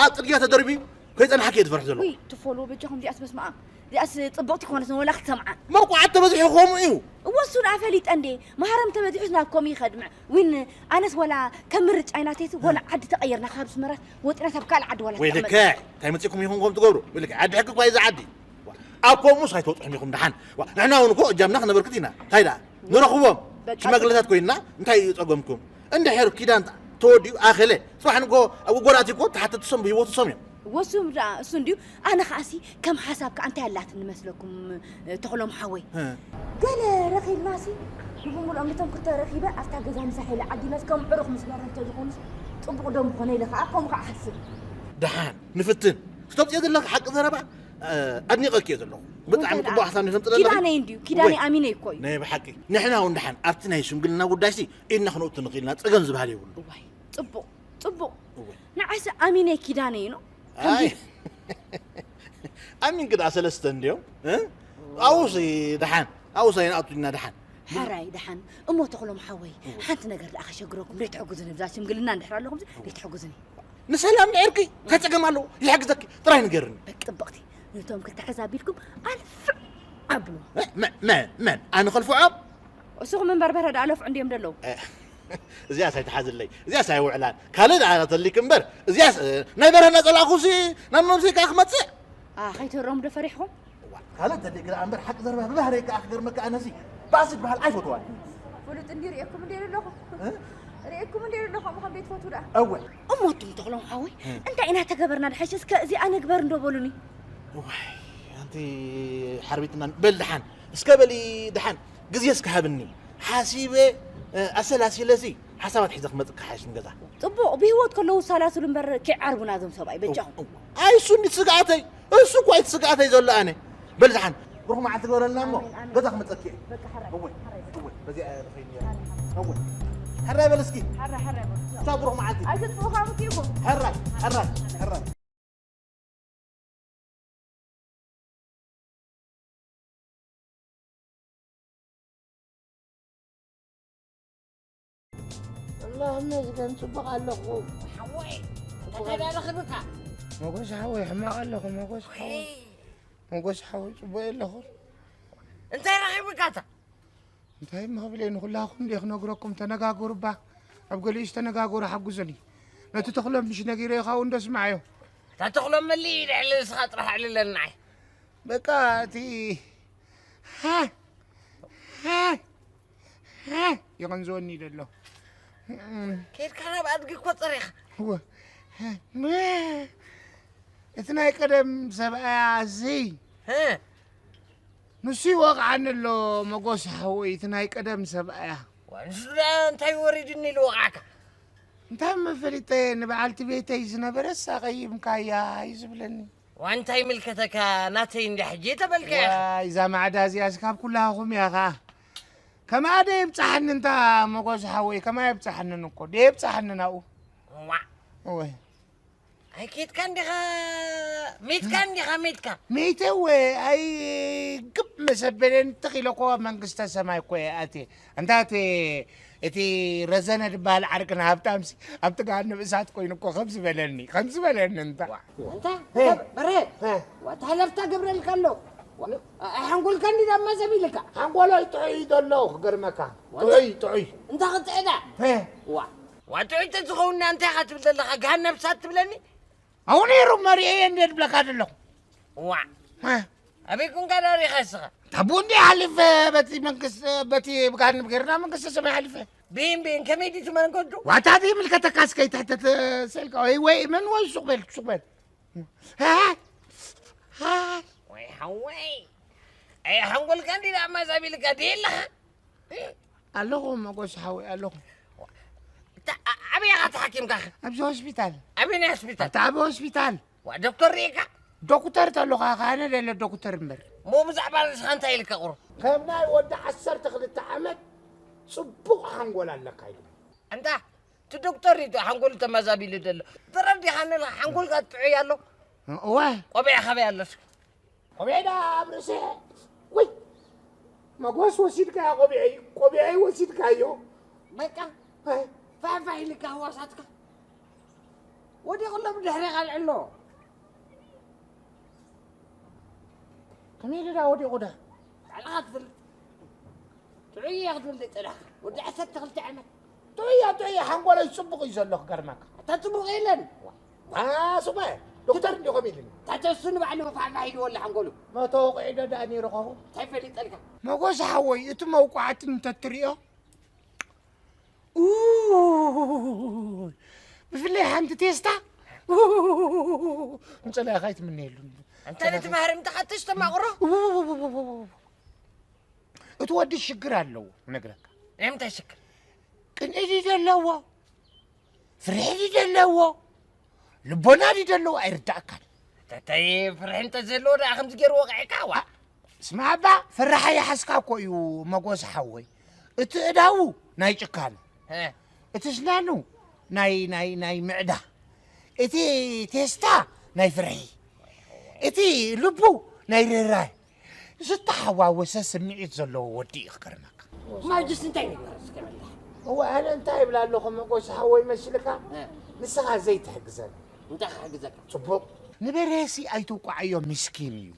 ኣብ ጽርግያ ተደርብዩ ከይጸንሓኪ እየ ዝፈርሕ ዘለኹ። ውይ፣ ትፎልዎ በጃኹም እዚኣስ በስመ ኣብ። እዚኣስ ጽብቕቲ ኮነት ወላ ክትሰምዓ። መውቃዕቲ ተበዚሑ ከምኡ እዩ። እወ፣ እሱ ደኣ ፈሊጠ እንዴ። ማህረም ተበዚሑስ ናብ ከምኡ ይኸድምዕ። ዊን፣ ኣነስ ወላ ከም ምርጫ ኣይናተይስ ወላ እ። ዓዲ ተቐይርና ካብ ኣስመራስ ወጺናስ ኣብ ካልእ ዓዲ ዋላ ወይ ትቕመጥ። ልክዕ፣ እንታይ መጺእኩም ኢኹም ከምኡ ትገብሩ? ወይ ልክዕ፣ ዓዲ ሕጊ እኳ እዩ እዚ ዓዲ። ኣብ ከምኡስ ኣይትወጽሑን ኢኹም ደሓን። ዋ፣ ንሕና እውን እኮ እጃምና ክነበርክት ኢና። እንታይ ደኣ? ንረኽቦም። በቃ ሽማግለታት ኮይንና እንታይ እዩ ጸገምኩም? እንድሕር ኪዳን ተወዲኡ ኣኸለ። ጽባሕ ንግሆ ኣብ ጎዳእቲ እኮ ተሓተቲ ሰም ብህይወቱ ሰም እዮም። ወሱ ደኣ እሱ እንድዩ። ኣነ ኸኣሲ ከም ሓሳብ ከኣ እንታይ ኣላትኒ መስለኩም፣ እ፣ ተኽሎም ሓወይ? እ። ገለ ረኺብናሲ፣ ብሙሉኦም ነቶም ክልተ ረኺበ ኣብታ ገዛ ምሳሕ ኢለ ዓዲለስ ከም ዕሩኽ ምስ መረብ ተዝኾኑስ ጽቡቕ ዶ ምኾነ ኢለ ኸኣ ከምኡ ኸኣ እሓስብ። ደሓን ንፍትን። ክተምጽኦ ዘለኺ ሓቂ ዘረባ፣ እ፣ ኣድኒቐኪ እየ ዘለኹ። ብጣዕሚ እንታይ ጽቡቕ ደኣ? ሓሳብ ነተምጽእ ዘለኺ። ኪዳነይ እንድዩ፣ ኪዳነይ ወይ፣ ኣሚነይ እኮ እዩ። ናይ ብሓቂ። ንሕና እውን ደሓን ኣብቲ ናይ ሽምግልና ጉዳይሲ ኢድና ክነእቱ ንኽእል ኢና፣ ጸገም ዝበሃል የብሉ። እዋይ፣ ጽቡቕ፣ ጽቡቕ። እወ። ንዓይሲ ኣሚነይ ኪዳነይ ነው። ኣይ። ከምዚ ኣሚንኪ ደኣ ሰለስተ እንድዮም፣ እ? ኣውሲ ደሓን፣ ኣውሲ ኣይንኣቱ ኢና ደሓን። ሕራይ ደሓን። እሞ ተኽሎም ሓወይ፣ እወ። ሓንቲ ነገር ደኣ ከሸግረኩም፣ ደይትሕግዙኒ፣ ብዛ ሽምግልና እንድሕር ኣለኹም፣ እወ። ደይትሕግዙኒ። ንሰላም ንዕርቂ፣ እንታይ ጸገም ኣለዎ? ይሕግዘኪ፣ ጥራይ ንገርኒ። በቃ ጽብቕቲ፣ ነቶም ክልተ ሕዛ ኣቢልኩም ኣልፍዕ ኣብልዎ። እ? መ-፣ መ-፣ መን? ኣነ ከልፍዖም? እስኹም እምበር በርሀ ደኣ ለፍዑ እንድዮም ደለዉ። እ፣ እዚኣስ ኣይትሓዝለይ። እዚኣስ ኣይውዕላን። ካልእ ደኣ ተልይክ እምበር፣ እዚኣስ፣ እ፣ ናይ በርሀ እናጸላእኩሲ ናብ መምሰይ ከኣ ክመጽእ። ኣ፣ ከይትህረሙ ዶ ፈሪሕኹም? እዋ፣ ካልእ ተልይክ ደኣ እምበር፣ ሓቂ ዘረባ ብባህረይ ከኣ ክገርመካ ኣነሲ ባእሲ ዝበሃል ኣይፈትዋን። ፍሉጥ እንዲ ርእየኩም እንደ ኣለኹ። እ? ርእየኩም እንደ ኣለኹ፣ ከምኡ ከም ዘይትፈትዉ ደኣ። እወ። እሞ ኣቱም ተኽሎም ሓወይ፣ እ። እንታይ ኢና ተገበርና ድሓሽ? እስከ እዚኣ ንግበር እንዶ በሉኒ። እዋይ፣ ኣንቲ ሓርቢትና በል ደሓን። እስከ በሊ ደሓን፣ ግዜ እስከ ሃብኒ። ሓሲበ፣ እ፣ ኣሰላሲለሲ ሓሳባት ሒዘ ክመጽእ ክሓይሽ ንገዛ። ጽቡቕ፣ ብህይወት ከለዉ ሳላስሉ እምበር ከይዓርቡና እዞም ሰብኣይ፣ በጃኹም። እው፣ እው። ኣይ፣ እሱ እንዲ ስግኣተይ፣ እሱ እኮ እዩ እቲ ስግኣተይ ዘሎ ኣነ። በል ደሓን፣ ብሩኽ መዓልቲ ግበረልና እሞ፣ ኣሜን፣ ኣሜን። ገዛ ክመጸኪ እየ። በቃ፣ ሕራይ፣ እወ፣ ሕራይ። እወ፣ በዚኣ እየ ዝኸይድ ነይረ። ኣሜን፣ ኣሜን። እወ። ሕራይ በል እስኪ። ሕራይ፣ ሕራይ በል። እታ ብሩኽ መዓልቲ። ኣይትጥፉ ካብ እትይኹም። ሕራይ፣ ሕራይ፣ ሕራይ። ኣላህ ይመስገን፣ ጽቡቕ ኣለኹ። ሓወይ፣ እንታይ ዳረኽብካ? መጎስ ሓወይ፣ ሕማቕ ኣለኹ፣ መጎስ ሓወይ። ወይ፣ ሞጎስ ሓወይ፣ ጽቡቕ ኣለኹ። እንታይ ረኺቡካ እታ? እንታይ እሞ ክብል እየ፣ ንኹላኹም ድየ ክነግረኩም? ተነጋገሩ እባ። ኣብ ገሊኡስ ተነጋገሩ፣ ሓግዙኒ። ነቲ ተኽሎም ምሽ ነጊረዮ፣ ካብኡ እንዶ ስምዓዮ። እታ ተኽሎም መሊእ ኢለ ዕልል፣ ንስኻ ጥራሕ ዕልለና። በቃ እቲ ሃ፣ ሃ፣ ሃ ይቕንዝወኒ ዘሎ። ከይድካ ናብ ኣድጊ እኮ ጸሪኻ። እወ። እቲ ናይ ቀደም ሰብኣያ እዚ፣ ህ። ንሱ ይወቕዓኒ ኣሎ፣ መጎስ ሓወይ፣ እቲ ናይ ቀደም ሰብኣያ። ዋ፣ ንሱ ደኣ እንታይ ወሪድኒ ኢሉ ወቕዓካ? እንታይ መፈሊጠ፣ ንበዓልቲ ቤተይ ዝነበረስ ኣቐይምካያ እዩ ዝብለኒ። ዋ፣ እንታይ ይምልከተካ? ናተይ እንድያ ሕጂ ተበልካ ኢኻ። ዋይ፣ እዛ ማዕዳ እዚኣስ ካብ ኩላኹም እያ ኸኣ። ከምኣ ደየብጽሓኒ እንታ መጎስ ሓወይ፣ ከምኣ የብጽሓንን እኮ፣ ደየብጽሓኒ ናብኡ። ዋ። እወ። ኣይኬድካን ዲኻ? ሜትካን ዲኻ? ሜትካ? ሜተ እወ፣ ኣይ ግብ መሰበለን ትኽ ኢለ እኮ ኣብ መንግስተ ሰማይ እኮ እየ ኣትየ። እንታ እቲ፣ እቲ ረዘነ ዝበሃል ዓርክና ሃብታምሲ ኣብቲ ገሃነብ እሳት ኮይኑ እኮ ከምዚ በለኒ፣ ከምዚ በለኒ እንታ። እንታ በረ፣ ዋታ ሃለፍታ ገብረልካ ኣሎ። ኣይ ሓንጎልካ እንዲ ዳማ ዘቢልካ። ሓንጎለይ ጥዑይ እዩ ዘሎ ክገርመካ። ጥዑይ፣ ጥዑይ። እንታ ክጥዕዳ። ዋ። ዋትዑ እንተዝኸውን እንታይ ኢኻ ትብል ዘለኻ? ገሃነብ እሳት ትብለኒ? ኣብኡ ነይሩ መሪኤ እንደ ድብለካ ዘለኹ። ዋ። ኣበይ ኩንካ ዳሪኻ እስኻ? ታቡ እንዲ ሓሊፈ በቲ መንግስቲ በቲ ብጋን ገርና መንግስቲ ሰማይ ሓሊፈ። ቢን ቢን ከመይ ድዩ መንገዱ? ዋታ ዘይምልከተካ እስከ ይትሕተት ሰልካ ወይ ወይ መን ወይ ሱቕ በል ሱቕ በል። ወይ ሓወይ ኣይ ሓንጎልካ እንዲ ዳማ ዛቢልካ ድየ ኣለኻ? ኣለኹ መጎስ ሓወይ ኣለኹ። ኣበይ ኢኻ ተሓኪምካ? ኣብዚ ሆስፒታል። ኣበይ ናይ ሆስፒታል? ኣብቲ ዓቢ ሆስፒታል። ዋ ዶክተር ርኢካ? ዶክተር ተሎኻ ካነ ደለ ዶክተር እምበር። እሞ ብዛዕባ ርእስኻ እንታይ ኢልካ ቁሩብ? ከም ናይ ወዲ ዓሰርተ ክልተ ዓመት ጽቡቕ ሓንጎል ኣለካ ኢሉ። ኣንታ እቲ ዶክተር እዩ ሓንጎሉ ተመዛቢሉ ዘሎ። ተረዲኻኒ ሓንጎልካ ጥዑይ ኣሎ። እወ። ቆቢዕ ካበይ ኣሎ? ቆቢዐይ ደኣ ኣብ ርእሰይ ወይ መጎስ ወሲድካዮ ቆቢዐይ፣ ቆቢዐይ ወሲድካዮ። በቃ ፋሕፋሕ ኢልካ ህዋሳትካ ወዲቑ ኣሎ ብድሕሬኻ ኣልዕሎ። ከመይ ኢሉ ደኣ ወዲቑ ደኣ? ባዕልኻ ትፈልጥ። ጥዑይ እየ ክትብል ደይጸናሕካ ወዲ ዓሰርተ ክልተ ዓመት። ጥዑይ እየ፣ ጥዑይ እየ፣ ሓንጎለይ ጽቡቕ እዩ ዘሎ ክገርመካ። ኣታ ጽቡቕ የለን። ዋ ሱቕ በል፣ ዶክተር እንዲኹም ኢሉኒ። ታተሱ ንባዕሉ ፋሕፋሕ ኢልዎ ኣሎ ሓንጎሉ። መተወቕዒ ዶ ደኣ ነይሩ ኸውን? እንታይ ፈሊጠልካ? መጎስ ሓወይ፣ እቲ መውቃዕቲ እንተትርእዮ፣ ኡይ፣ ብፍላይ ሓንቲ ቴስታ፣ ኡይ፣ ንጸላኢኻ ኣይትምነየሉ። እንታይ ነቲ ማህርም ተኻትሽ ተማቕሮ? እቲ ወዲ ሽግር ኣለዎ ክነግረካ። ናይ ምንታይ ሽግር? ቅንኢ ድዩ ዘለዎ? ፍርሒ ድዩ ዘለዎ? ልቦና ድዩ ዘለዎ? ኣይርዳእካን። ተተይ ፍርሒ እንተ ዘለዎ ደኣ ከምዚ ገይሩ ወቕዐካ ዋ። ስማዕ እባ ፍርሓ ይሓዝካ እኮ እዩ መጎስ ሓወይ። እቲ እዳዉ ናይ ጭካነ፣ ሀ፣ እቲ ስናኑ ናይ ናይ ናይ ምዕዳ፣ እቲ ቴስታ ናይ ፍርሒ፣ እቲ ልቡ ናይ ርህራሄ። ዝተሓዋወሰ ስምዒት ዘለዎ ወዲ እዩ ክገርመካ። ማጅስ እንታይ ንግበር እስከ በላ። እወ ኣነ እንታይ ይብላ ኣለኹ መጎስ ሓወይ መስልካ? እ። ንስኻ ዘይትሕግዘን። እንታይ ክሕግዘካ? ጽቡቕ። ንበሬሲ ኣይትውቃዓዮ ምስኪን እዩ።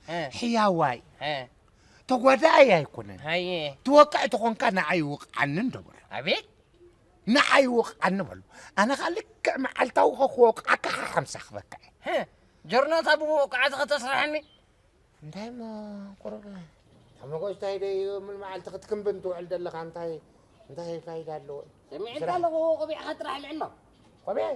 እ። ሕያዋይ። እ። ተጓዳኣይ ኣይኮነን። ሃየ። ትወቅዕ ተኾንካ ንዓይ ውቕዓኒ እንዶ በሎ። ኣቤት። ንዓይ ውቕዓኒ በሎ። ኣነ ኸኣ ልክዕ መዓልታዊ ኸክወቅዓካ ሓሓምሳ ክበካ እየ። እ። ጆርናታ ብመውቃዕቲ ኸተስርሐኒ? እንታይ እሞ ቁሩብ ተመጎጅ እንታይ ደይ ሙሉ መዓልቲ ክትክንብን ትውዕል ዘለኻ እንታይ እንታይ ፋይዳ ኣለዎ? ሰሚዕካ ኣለኹ ቆቢዕኻ ጥራሕ ልዕሎ። ቆቢዐ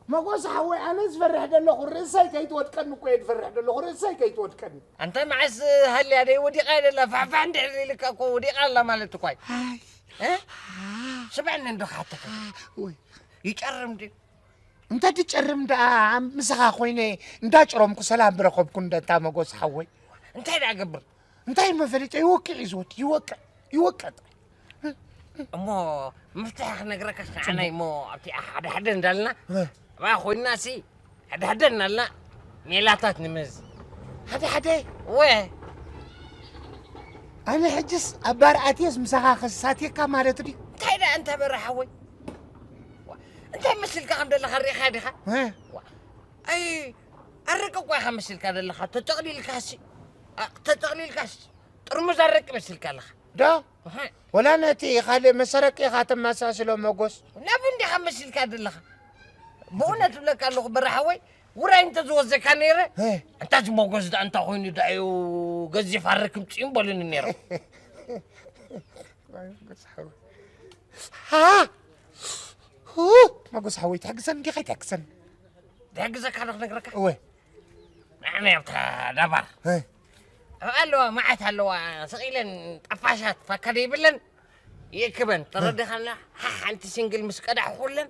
መጎስ ሓወይ ኣነ ዝፈርሕ ዘለኹ ርእሰይ ከይትወድቀኒ እኮ እየ ዝፈርሕ ዘለኹ ርእሰይ ከይትወድቀኒ። ኣንታ መዓስ ሃልያ ደይ ወዲቓ እየ ደላ ፋሕፋሕ እንድሕር ኢልካ እኮ ወዲቓ ኣላ ማለት እኳ እዩ። ኣይ እ? ስምዐኒ እንዶ ክሓተካ ወይ ይጨርም ድዩ? እንተ ድጨርም ደኣ ምሳኻ ኮይነ እንዳጭረምኩ ሰላም ብረኸብኩ እንደ እታ መጎስ ሓወይ። እንታይ ደኣ ገብር? እንታይ መፈሊጦ ይወቅዕ እዩ ዝወድ ይወቅዕ ይወቅዕ። እሞ ምፍትሕ ክነግረካ ንዓናይ እሞ ኣብቲ ሓደ ሓደ እንዳልና እ። ኣብኣ ኮይንና ሲ ሓደ ሓደ እናልና ሜላታት ንምዝ ሓደ ሓደ ወ ኣነ ሕጅስ ኣብ ባር ኣትየስ ምሳኻ ከሳትየካ ማለት ድዩ? እንታይ ደኣ እንተ በረ ሓወይ እንታይ መስልካ ከም ዘለኻ ርኢኻ ዲኻ? እ። ኣይ ኣረቂ እኳ ኢኻ መሲልካ ዘለኻ። ተጠቕሊልካሲ፣ ኣ፣ ተጠቕሊልካሲ ጥርሙዝ ኣረቂ መሲልካ ኣለኻ። ዶ? እህ። ወላ ነቲ ካልእ መሰረቂ ኢኻ ተመሳስሎ መጎስ። ናብ እንዲኻ መሲልካ ዘለኻ። ብእውነት እብለካ ኣለኹ በራሓወይ፣ ውራይ እንተዝወዘካ ነይረ። እ። እንታ እዚ መጎስ ደኣ እንታይ ኮይኑ ደኣ እዩ ገዚፍ ኣረቂ ምጽኡ በሉኒ ነይሮም። ሃ! ሁ! መጎስ ሓወይ ትሕግዘን እንዲኻ ኣይትሕግዘን? ድሕግዘካ ዶ ክነግረካ? እወ። ንዓመይ ኣብታ ዳባር እ። ኣብኣ ኣለዋ፣ መዓት ኣለዋ። ስቕ ኢለን ጠፋሻት ፋካ ደይብለን ይእክበን። ተረዲኻና። ሓ-፣ ሓንቲ ሲንግል ምስ ቀዳሕ ኩለን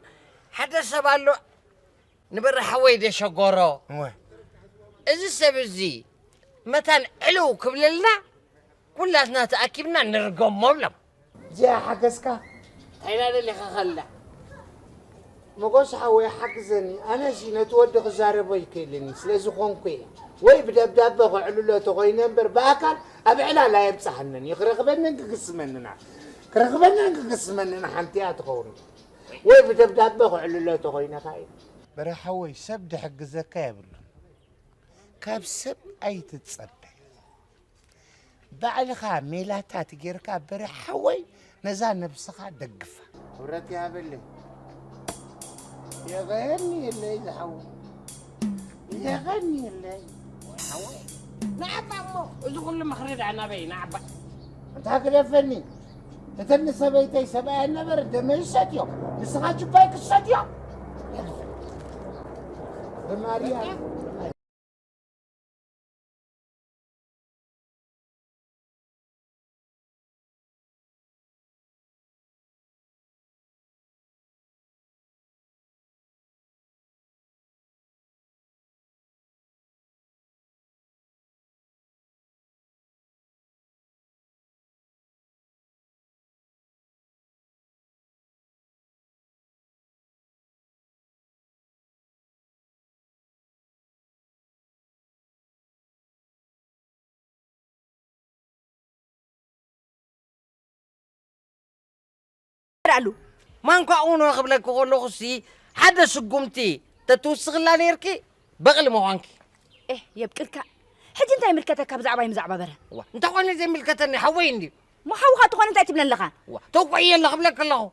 ሓደ ሰብ ኣሎ ንበሪ ሓወይ ደሸጎሮ። እወ። እዚ ሰብ እዚ መታን ዕልው ክብለልና ኩላትና ተኣኪብና ንርገሞ ብሎም። እዚኣ ሓገዝካ? እንታይ ኢላ ደሊኻ ከላ? መጎስ ሓወይ ሓግዘኒ። ኣነሲ ነቲ ወዲ ክዛረቦ ይክእልን እዩ፣ ስለ ዝኾንኩ እየ። ወይ ብደብዳበ ከዕልሎ ተኾይነ እምበር ብኣካል ኣብ ዕላል ኣየብጽሓንን እዩ። ክረኽበንን ክግስመንን ኣ-፣ ክረኽበንን ክግስመንን ሓንቲ እያ ትኸውን። ወይ ብደብዳበ ከዕልሎ ተኾይነ ኸኣ እዩ። በረ ሓወይ ሰብ ድሕግዘካ የብሉን። ካብ ሰብ ኣይትጸበ። ባዕልኻ ሜላታት ጌርካ በረ ሓወይ ነዛ ነብስኻ ደግፋ። ክብረት ይሃበለይ። የቐየኒ የለይ ዝሓወይ። የቐኒ የለይ። ሓወይ። ንዓባ እሞ እዚ ኩሉ ምኽሪ ደኣ ናበይ ንዓባ? እንታ ግደፈኒ። እተን ንሰበይተይ ሰብኣየን ነበር ደመይ ይሰትዮ። ንስኻ ጅባይ ክትሰትዮ? የግፍሕ። ብማርያም። ኣሉ ማንኳ ኡኖ ክብለኪ ከለኹ ሲ ሓደ ስጉምቲ ተትውስኽላ ነይርኪ በቕሊ ምዃንኪ። ኤህ የብቅልካ። ሕጂ እንታይ ይምልከተካ ብዛዕባይ ብዛዕባ በረ? ዋ እንተኾነ ዘይምልከተኒ ሓወይ እንድዩ። እሞ ሓውኻ ተኾነ እንታይ ትብለኒ ኣለኻ? ዋ ተውቅዕዮ ኣለኺ ክብለኪ ኣለኹ።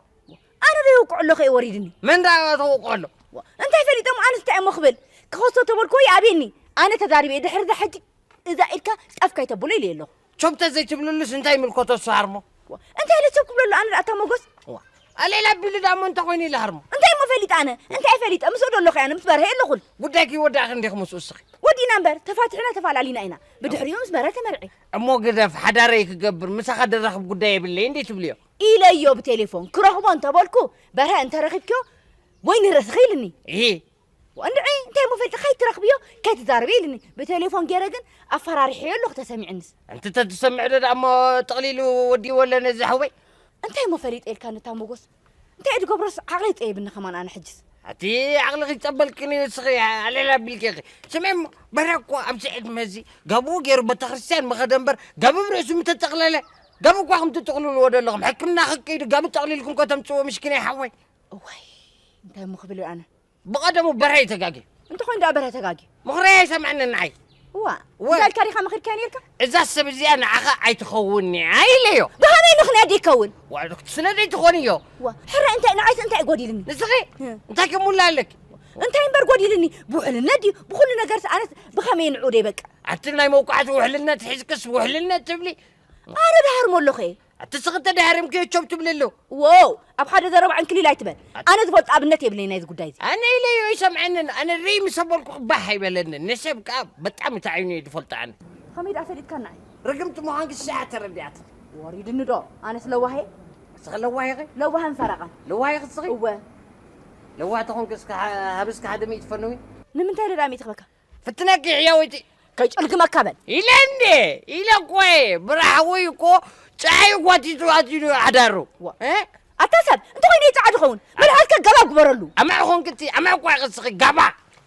ኣነ ዶ የውቅዖ ኣለኹ እየ ወሪድኒ? መን ደኣ ተውቅዖ ኣሎ? ዋ እንታይ ፈሊጠ እሞ ኣነስ እንታይ እሞ ክብል? ክኸሶ ተበልክዎ ይኣብየኒ። ኣነ ተዛሪበ እየ ድሕሪ እዛ ሕጂ እዛ ኢድካ ጣፍ ከይተብሎ ኢለዮ ኣለኹ። ቸብ ተዘይትብልሉስ እንታይ ይምልከቶ እሱ ሃርሞ? እንታይ ኢለ ቸብ ክብለሉ ኣነ ደኣ እታ ሞጎስ? ዋ ኣሌላ ቢሉ ደኣ እሞ እንታይ ኮይኑ ኢለ ሃርሞ? እንታይ እሞ ፈሊጠ ኣነ? እንታይ ፈሊጠ? ምስኡ ዶ ኣለኹ ኣነ ምስ በርሀ የለኹን። ጉዳይኪ ይወዳእኺ እንዲኺ ምስኡ እስኺ። ወዲእና እምበር ተፋቲሕና ተፋላሊና ኢና። ብድሕሪኡ ምስ በርሀ ተመርዒ። እሞ ግደፍ ሓዳረይ ክገብር ምሳኻ ደራኽብ ጉዳይ የብለይ እንዴ ትብልዮ? ኢለዮ ብቴሌፎን ክረኽቦ እንተበልኩ በርሀ እንተረኺብክዮ ወይ ንርእስኺ ኢልኒ። እሂ እንድዒ እንታይ እሞ ፈልጢ ከይትረኽብዮ ከይትዛረብዮ ኢልኒ ብቴሌፎን ገይረ ግን ኣፈራሪሐዮ ኣለኹ ተሰሚዕንስ። ኣንቲ ተትሰምዕ ዶ ደኣ እሞ ጠቕሊሉ ወዲእዎ ኣሎ ነዚ ሓወይ። እንታይ እሞ ፈሊጠ ኢልካ ነታ ሞጎስ እንታይ እየ ድገብሮስ ዓቕለይ ጠየብኒ ከማን ኣነ ሕጅስ። ኣቲ ዓቕልኺ ይጸበልክን እዩ እስኺ ኣሌላ ቢልኪ ኢኺ። ስምዒ እሞ በረ እኮ ኣብዚ ዕድመ እዚ ጋብኡ ገይሩ ቤተክርስትያን ምኸደ እምበር ጋብ ኣብ ርእሱ ምተጠቕለለ ጋብ እኳ ከም ትጥቕልልዎ ዘለኹም ሕክምና ክከይዱ ጋብ ጠቕሊልኩም ከተምጽዎ ምሽኪነይ ሓወይ። እዋይ እንታይ እሞ ክብል እዩ ኣነ። ብቐደሙ በርሀ እዩ ተጋግዩ። እንተኾይኑ ደኣ በርሀ ተጋግዩ። ምኽረይ ኣይሰምዐንን ንዓይ። እዋ እወ። እንታይ ኢልካ ዲኻ መኺርካዮ ነይርካ? እዛ ሰብ እዚኣ ንዓኻ ኣይትኸውን እያ ኢለዮ። ብኸመይ ምኽንያት ደይከውን? ዋዕዶ ክትስነ ደይትኾንዮ። ዋ ሕረ እንታይ ንዓይስ እንታይ እዩ ጎዲልኒ? ንስኺ እ። እንታይ ከሙላ ኣለኪ? እንታይ እምበር ጎዲልኒ? ብውሕልነት ድዩ? ብኹሉ ነገርስ ኣነስ ብኸመይ ንዑ ደይበቅዕ? ኣቲ ናይ መውቃዕቲ ውሕልነት ሒዝክስ ውሕልነት ትብሊ? ኣነ ድሃርሞ ኣለኹ እየ። ኣቲ ስኽተ ድሃርምክዮ ቸብ ትብሊ ኣሎ። ዎው ኣብ ሓደ ዘረባ ዕንክሊል ኣይትበል። ኣነ ዝፈልጦ ኣብነት የብለይ ናይዚ ጉዳይ እዚ። ኣነ ኢለዮ ይሰምዐንን ኣነ ርእይ ምስ ኣበልኩ ባህ ኣይበለንን ንሰብ ከኣ በጣም እቲ ዓይኑ እየ ዝፈልጦ ኣነ። ከመይ ደኣ ፈሊጥካ ንዓይ? ርግምቲ ምዃንኪ ሰዓ ተረዲኣትኒ። ወሪድኒ ዶ ኣነስ ለዋህ እየ? እስኺ ለዋህ ኢኺ? ለዋህን ፈረቓን። ለዋህ ኢኺ እስኺ? እወ። ለዋህ ተኾንኪ እስኪ ሃ- ሃብስኪ ሓደ ሚእቲ ፈንዊ። ንምንታይ ኢለ ደኣ ሚእቲ ክበካ? ፍትነኪ ሕያወይቲ። ከይጨልግመካ በል። ኢለ እንዴ ኢለ እኮ እየ። ብራሕወይ እኮ ፀሓይ ጓቲቱ ኣትዩ ሓዳሩ። ዋ። እ? ኣታ ሰብ እንተኾይኑ እዩ ፃዕዲ ኸውን መልሓስካ ገባ ግበረሉ። ኣማዕ ኾንክቲ ኣማዕ እኳ ይቕስኺ ጋባ።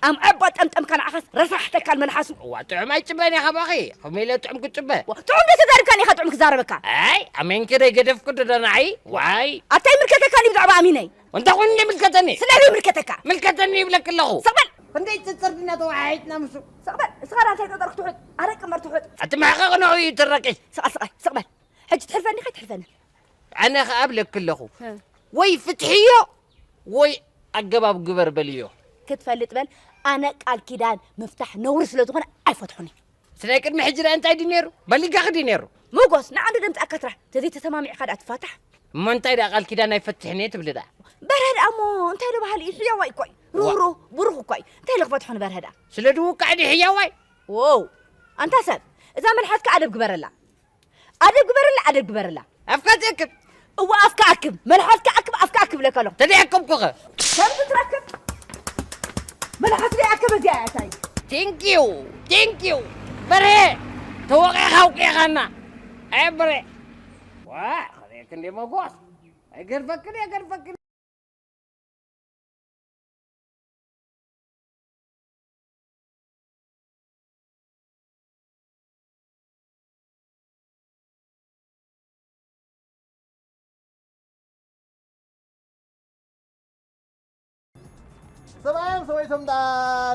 ኣምዐ እባ ጠምጠምካ ንዓኻስ ረሳሕተካል መልሓሱ። ዋ ጥዑም ኣይፅበን እየ ካባኺ። ከመይ ኢለ ጥዑም ክፅበ? ዋ፣ ጥዑም ዶ ተዛሪብካኒ ኢኻ ጥዑም ክዛረበካ? ኣይ ኣሜንኪ ደይ ገደፍኩ ዶ ንዓይ? ዋይ። ኣታ ይምልከተካኒ ብዛዕባ ኣሚነይ። እንታይ ኮይኑ ይምልከተኒ? ስለዚ ይምልከተካ። ምልከተኒ ይብለኪ ኣለኹ። ሰቕ በል። ክንደይ ጽጽር ድና ተወሓሒጥና ምሱ። ስቕ በል፣ ንስኻ ደኣ እንታይ ጠጠር ክትውሕጥ? ኣረቂ እምበር ትውሕጥ። ኣቲ መሕቐቒ ንዕኡ እዩ ትረቂ። ስቕ፣ ስቕ፣ ስቕ በል። ሕጂ ትሕልፈኒ ከይትሕልፈኒ? ኣነ ኸኣ እብለኪ ኣለኹ። እ። ወይ ፍትሕዮ፣ ወይ ኣገባብ ግበር በልዮ። ክትፈልጥ በል፣ ኣነ ቃል ኪዳን ምፍታሕ ነውሪ ስለ ዝኾነ ኣይፈትሖን እየ። ስለ ቅድሚ ሕጂ ደኣ እንታይ ድዩ ነይሩ? በሊጋኺ ድዩ ነይሩ? ሞጎስ፣ ንዓንዱ ደምጽኣካ ትራሕ። ተዘይተሰማሚዕካ ደኣ ትፋታሕ። እሞ እንታይ ደኣ ቃል ኪዳን ኣይፈትሕን እየ ትብሊ ደኣ? በርሀ ደኣ እሞ እንታይ ዶ በሃሊ እዩ? ሕያዋይ እኮ እዩ። ዋ። ርህሩህ፣ ብሩኽ እኮ እዩ። እንታይ ኢሉ ክፈትሖ ንበርሀ ደኣ? ስለ ድውቃዕ ድዩ ሕያዋይ? ዎው። ኣንታ ሰብ፣ እዛ መልሓስካ ኣደብ ግበረላ። ኣደብ ግበረላ፣ ኣደብ ግበረላ። ኣፍካ ትእክብ። እወ፣ ኣፍካ ኣክብ። መልሓስካ ኣክብ፣ ኣፍካ ኣክብ ኢለካ ኣለኹ። ተደይ ኣከብኩኸ? ከምዚ ትረክብ። መልሓስ ደይ ኣከበ እዚኣ እያ እታይ። Thank you፣ thank you። በርሄ፣ ተወቂዕካ ኣውቂዕካና። ኣይ በርሄ። ዋ፣ ኸደይ ክንደይ መጎስ። ኣይገድፈክን፣ ኣይገድፈክን። ሰብኣዮም ሰበይቶም ደኣ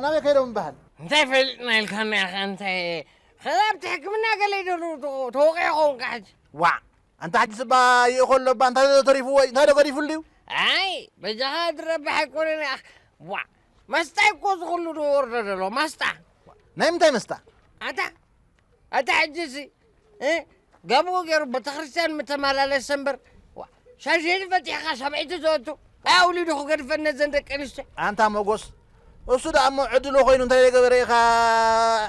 ናበይ ከይዶም ይበሃል? እንታይ ፈሊጥና ኢልካና ኢኻ? እንታይ ኸዚ ኣብቲ ሕክምና ገለ ይደሉ ተወቂዑ ኸውን ካሕጂ። ዋዕ! ኣንታ ሕጂ ስባ ይእኾ ኣሎ እባ እንታይ ዶ ተሪፍዎ እዩ? እንታይ ዶ ገዲፉሉ እዩ? ኣይ በጃኻ ድረባሕ ኣይኮነን። ዋ፣ መስጣ እኮ ዝኹሉ ዝወርዶ ዘሎ መስጣ። ናይ ምንታይ መስጣ? ኣታ ኣታ ሕጂ ሲ እ ጋብኡ ገይሩ ቤተክርስትያን ምተመላለሰ እምበር። ዋ፣ ሻሽል ፈቲሕካ ሰብዒቲ ዘወቱ ኣውሊዱ ክገድፈን ነዘን ደቂ ኣንስትዮ። ኣንታ ሞጎስ፣ እሱ ደኣ እሞ ዕድሉ ኮይኑ እንታይ ገበረ ኢኻ?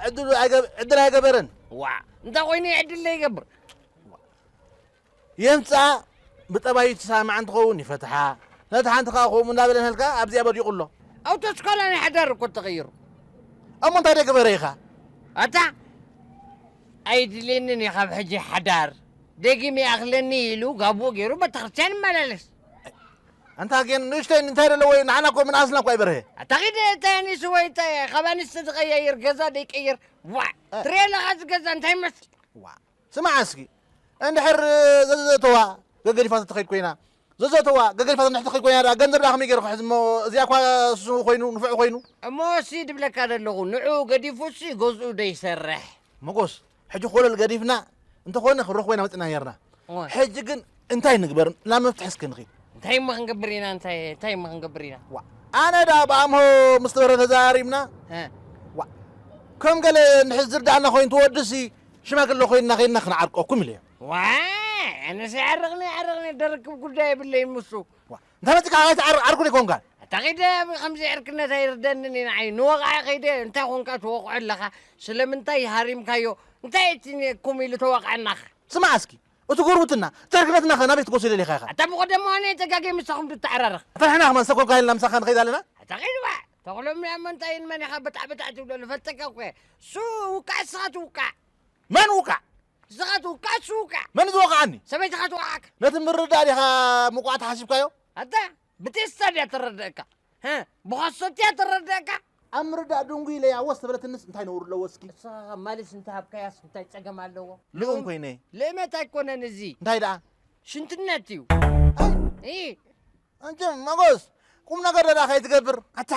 ዕድሉ ኣይገብ-፣ ዕድል ኣይገበረን። ዋ፣ እንታይ ኮይኑ ዕድል ዘይገብር? የምጽኣ፣ ብጠባዩ ትሰማማዕ እንትኸውን ይፈትሓ፣ ነታ ሓንቲ ከኣ ከምኡ እንዳበለ ንህልካ ኣብዚኣ ወዲቑ ኣሎ። ኣውቶስኮላ ናይ ሓዳር እኮ ተቐይሩ። እሞ እንታይ ደገበረ ኢኻ? ኣታ ኣይድልየንን እዩ ካብ ሕጂ ሓዳር፣ ደጊም ይኣኽለኒ ኢሉ ጋብኡ ገይሩ ቤተክርስትያን ይመላለስ። ኣንታ ግን ንእሽተይ እንታይ ደለዎ እዩ? ንዓና እኮ ምንኣስና እኮ ኣይበርሀ። ኣታ ኺድ እንታይ ኣኒሱ ወይ እንታይ ካብ ኣንስቲ ዝቐያይር ገዛ ደይቀይር። ዋ፣ እ። ትሪኦ ኣለኻ እዚ ገዛ እንታይ ይመስል? ዋ። ስማዕ እስኪ፣ እንድሕር ዘዘተዋ ገገዲፋቶ ትኸይድ ኮይና፣ ዘዘተዋ ገገዲፋቶ እንድሕር ትኸይድ ኮይና ደኣ፣ ገንዘብ ደኣ ከመይ ገይሩ ክሕዝ እሞ፣ እዚኣ እኳ እሱ ኮይኑ፣ ንፉዕ ኮይኑ። እሞ እሲ ድብለካ ዘለኹ፣ ንዑ ገዲፉ እሲ ገዝኡ ደይሰርሕ። መጎስ፣ ሕጂ ኮለል ገዲፍና፣ እንተኾነ ክንረኽቦ ኢና መጺእና ነይርና። እወ። ሕጂ ግን እንታይ ንግበር? ናብ መፍትሒ እስኪ ንኺድ። እንታይ እሞ ክንገብር ኢና? እንታይ፣ እንታይ እሞ ክንገብር ኢና? ዋ፣ ኣነ ደኣ ብኣምሆ ምስ ተበረ ተዛራሪብና። እ። ዋ፣ ከም ገለ እንድሕር ዝርድኣና ኮይኑ፣ ትወድሲ ሽማግለ ኮይንና ከይድና ክንዓርቀኩም ኢለዮ። ዋይ፣ ኣነስ ይዓርቕኒ፣ ይዓርቕኒ፣ ደርክብ ጉዳይ የብለይን ምስኡ። ዋ፣ እንታይ መጺካ? ኣይትዓርቕ፣ ዓርኩ ዘይኮንካ። ኣታ ኺደ፣ ከምዚ ዕርክነት ኣይርደንን እዩ ንዓይ። ንወቕዓ ከይደ፣ እንታይ ኮንካ ትወቕዖ ኣለኻ? ስለምንታይ ሃሪምካዮ? እንታይ እቲ ኩም ኢሉ ተወቕዐናኻ? ስማዕ እስኪ፣ እቲ ጉርብትና፣ እቲ ዕርክነትና ኸ ናበይ ትጎስዮ ደሊኻ ኢኻ? ኣታ ብቐደም ዋነ ተጋገይ ምሳኹም ትተዓራረኽ። ኣታ ንሕና ኸማን ሰብ ኮንካ ኢልና ምሳኻ ንኸይድ ኣለና? ኣታ ኺድ ዋ፣ ተኽሎም እሞ እንታይ ንመን ኢኻ በጣዕ በጣዕ ትብሎ? ንፈልጠካ እኮ እየ። እሱ ውቃዕ፣ እስኻ ትውቃዕ። መን ውቃዕ? ንስኻ ትውቃዕ፣ እሱ ውቃዕ። መን ዝወቕዓኒ? ሰበይትኻ ትወቕዓካ። ነቲ ምርዳእ ዲኻ ምቁዓት ሓሲብካዮ? ኣታ ብቴስታ ድያ ተረድአካ? ሀ? ብኻሶት እያ ተረድአካ? ኣብ ምርዳእ ድንጉይ ኢለያ ወስ ተበለትንስ እንታይ ነውሪ ኣለዎ እስኪ? ንስኻ ኸ ማልስ እንተሃብካያስ እንታይ ጸገም ኣለዎ? ልኡም ኮይነ። ልእመት ኣይኮነን እዚ። እንታይ ደኣ? ሽንትነት እዩ። ኣይ! ኢ! ኣንተ መጎስ፣ ቁም ነገር ደኣ ከይትገብር። ኣታ!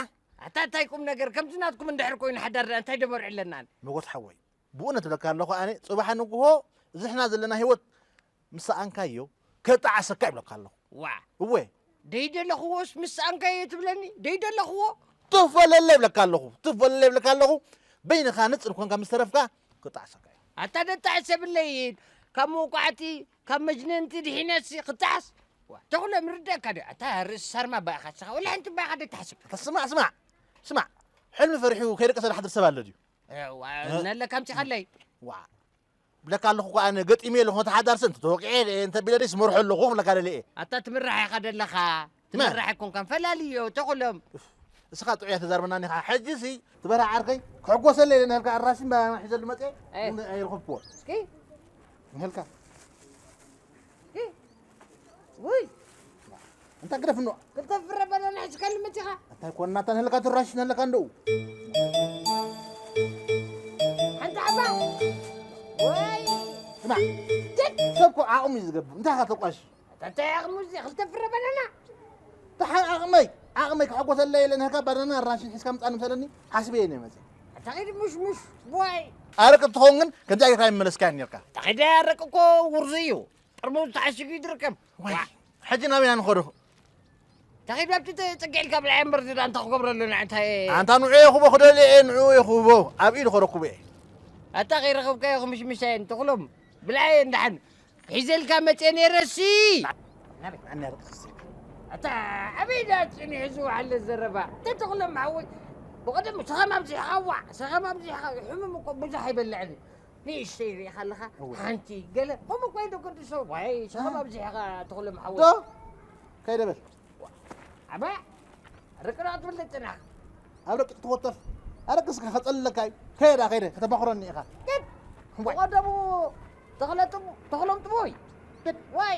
ኣታ እንታይ ቁም ነገር? ከምዚ ናትኩም እንድሕር ኮይኑ ሓዳር ደኣ እንታይ ደመርዕ ኣለና? መጎስ ሓወይ፣ ብእውነት እብለካ ኣለኹ ኣነ፣ ጽባሕ ንግሆ ዝሕና ዘለና ህይወት ምስ ሰኣንካዮ ከጣዕሰካ ይብለካ ኣለኹ። ዋ። እወ። ደይደለኽዎስ ምስ ሰኣንካዮ ትብለኒ? ደይደለኽዎ? ትፈለለ ይብለካ ኣለኹ። ትፈለለ ይብለካ ኣለኹ። በይንኻ ንጽር ኮንካ ምስ ተረፍካ ክጣዕሰካ እዩ። ኣታ ደጣዕስ የብለይን። ካብ መውቃዕቲ፣ ካብ መጅነንቲ ድሒነሲ ክጣዕስ? ዋ፣ ተኽሎ ምርደእካ ድዩ? ኣታ ርእሲ ሳርማ ባእኻ ንስኻ። ወላ ሓንቲ ባእኻ ደይትሓስብ። ኣታ ስማዕ፣ ስማዕ፣ ስማዕ። ሕልሚ ፈሪሑ ከይደቀሰ ዝሓድር ሰብ ኣሎ ድዩ? እ፣ ዋ፣ እ? ነለ ከምጺኻለይ። ዋ። ብለካ ኣለኹ እኮ ኣነ ገጢመ ኣለኹ፣ ነቲ ሓዳር ሰብ እንተ ተወቂዐ፣ እንተ ቢለ ደስ መርሖ ኣለኹ፣ ክብለካ ደለ እየ። ኣታ ትምራሕ ኢኻ ደለኻ። መን? ትምራሕ ኣይኮንካን፣ ፈላልዮ፣ ተኹሎም። እስኻ ጥዑይ ተዛርበናኒ ኢኻ። ሕጂ ሲ፣ ትበርሃ ዓርከይ፣ ክሕጎሰለይ ኢለ ንህልካ ኣራሲ እምባ ሒዘሉ መጽየ፣ እ። ግን ኣይረኸብክዎ። እስኪ። ንህልካ። እስኪ። ውይ። እንታ ግደፍ እንዋ። ክልተ ፍረ በናና ሒዝካሉ መጺኻ። እንታይ ኮን ናታ ንህልካ ትራሽ ንህልካ እንደኡ። ሓንቲ ሓባ። ወይ። ስማዕ። ጀት። ሰብ እኮ ዓቕሙ እዩ ዝገብር። እንታይ ኢኻ ተቋሽ? እንታይ ዓቕሙ እዚ ክልተ ፍረ በናና? እንታይ ዓቕመይ? ዓቕመይ ክሕጎሰለይ ኢለ ንህካ ባናና ኣራንሽን ሒዝካ ምጻእ ንምሰለኒ ሓስበ እየ መጽእ። ተኺድ ሙሽ ሙሽ ዋይ ኣረቂ ትኸውን ግን ከምዚ ጌርካ ይመለስካ ነርካ። ተኺድ ኣረቂ እኮ ውርዙ እዩ። ጥርሙዝ ተዓሽጉ እዩ ዝርከብ። ዋይ ሕጂ ናበይ ኢና ንኸዶ? ተኺድ ኣብቲ ጽግዕ ኢልካ ብልዓ እምበር ዝዳ እንታይ ክገብረሉ ንዓ እንታይ ኣንታ ንዑ የኹቦ ክደልየ እየ ንዑ የኹቦ ኣብ ኢዱ ከረክቦ እየ። ኣታ ከይረኸብካዮ ክምሽምሻ እየን ተኽሎም ብልዓ እየን ደሓን ሒዘልካ መፅየ ነይረሲ ኣነ ያረቅስልካ ኣታ ኣበይ ዳ ፅኒሑ ዝውዓለ ዘረባ ተተኽሎም ሓወይ ብቐደም ሰኸም ኣብዚሕኻ ዋዕ ሰኸም ኣብዚሕኻ ሕሙም እኮ ብዙሕ ኣይበልዕን ንእሽተይ ሪኢኻ ኣለኻ ሓንቲ ገለ ከምኡ ኮይዶ ቅዱሶ ዋይ ሰኸም ኣብዚሕኻ ተኽሎም ሓወይ ዶ ከይደ በል ኣባ ርቅና ክትብል ደጥና ኣብ ደቂ ክትወተፍ ኣረቂ እስከ ከጸልለካ እዩ ከየዳ ከይደ ከተባኽረኒ ኢኻ ብቐደሙ ተኽለጥሙ ተኽሎም ጥሙይ ዋይ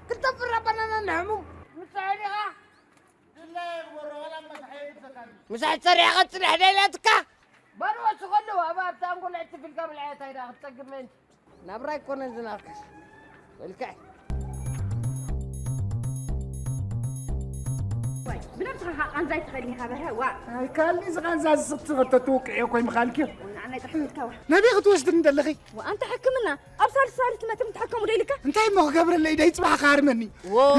ክልተ ፍረ በናና ንሕሙም ምሳዕን ኢኻ ምሳሕ ጸሪሕኻ ጽንሕ ደይላትካ ባዶ ወስኸሉ ኣብ ኣብታ እንጎልዕ ትፍልካ ብልዐታ ኢዳ ክትጸግመን ናብራ ኣይኮነን ዝናርካ በልካ ብነብስኻ ቃንዛ ይትኸድኒ ካበረ ዋ ካልኒ ዝቃንዛ ዝስክቲ ከተትውቅዕ እኮ ይምኻልኪ ንዓናይ ጥራሕ ምትካዋ ናበይ ክትወስድኒ ዘለኺ ኣንተ ሕክምና ኣብ ሳልስ ሳልስ መጥም ትሕከሙ ዶ ኢልካ እንታይ እሞ ክገብረለይ ደይ ፅባሕ ክሃርመኒ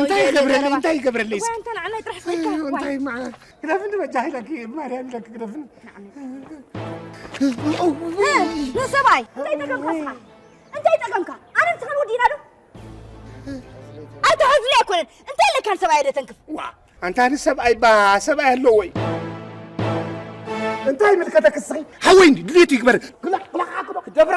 እንታይ ይገብረለይ እንታይ ይገብረለይ ኣንተ ንዓናይ ጥራሕ ስልካ እንታይ መዓ ግደፍኒ በጃ ኢለኪ ማርያም ኢለኪ ግደፍኒ ንሰብኣይ እንታይ ጠቀምካ ስኻ እንታይ ጠቀምካ ኣነ ንስኻን ወዲና ዶ ኣይትሕዝኒ ኣይኮነን እንታይ ኣለካ ንሰብኣይ ደተንክፍ ዋ ኣንታ ንሰብኣይ ባ ሰብኣይ ኣለዎ እዩ እንታይ ምልከተክ እስኺ ሓወይ እንዲ ድሌቱ ይግበር ክላ ክላ ክዶ ክደብራ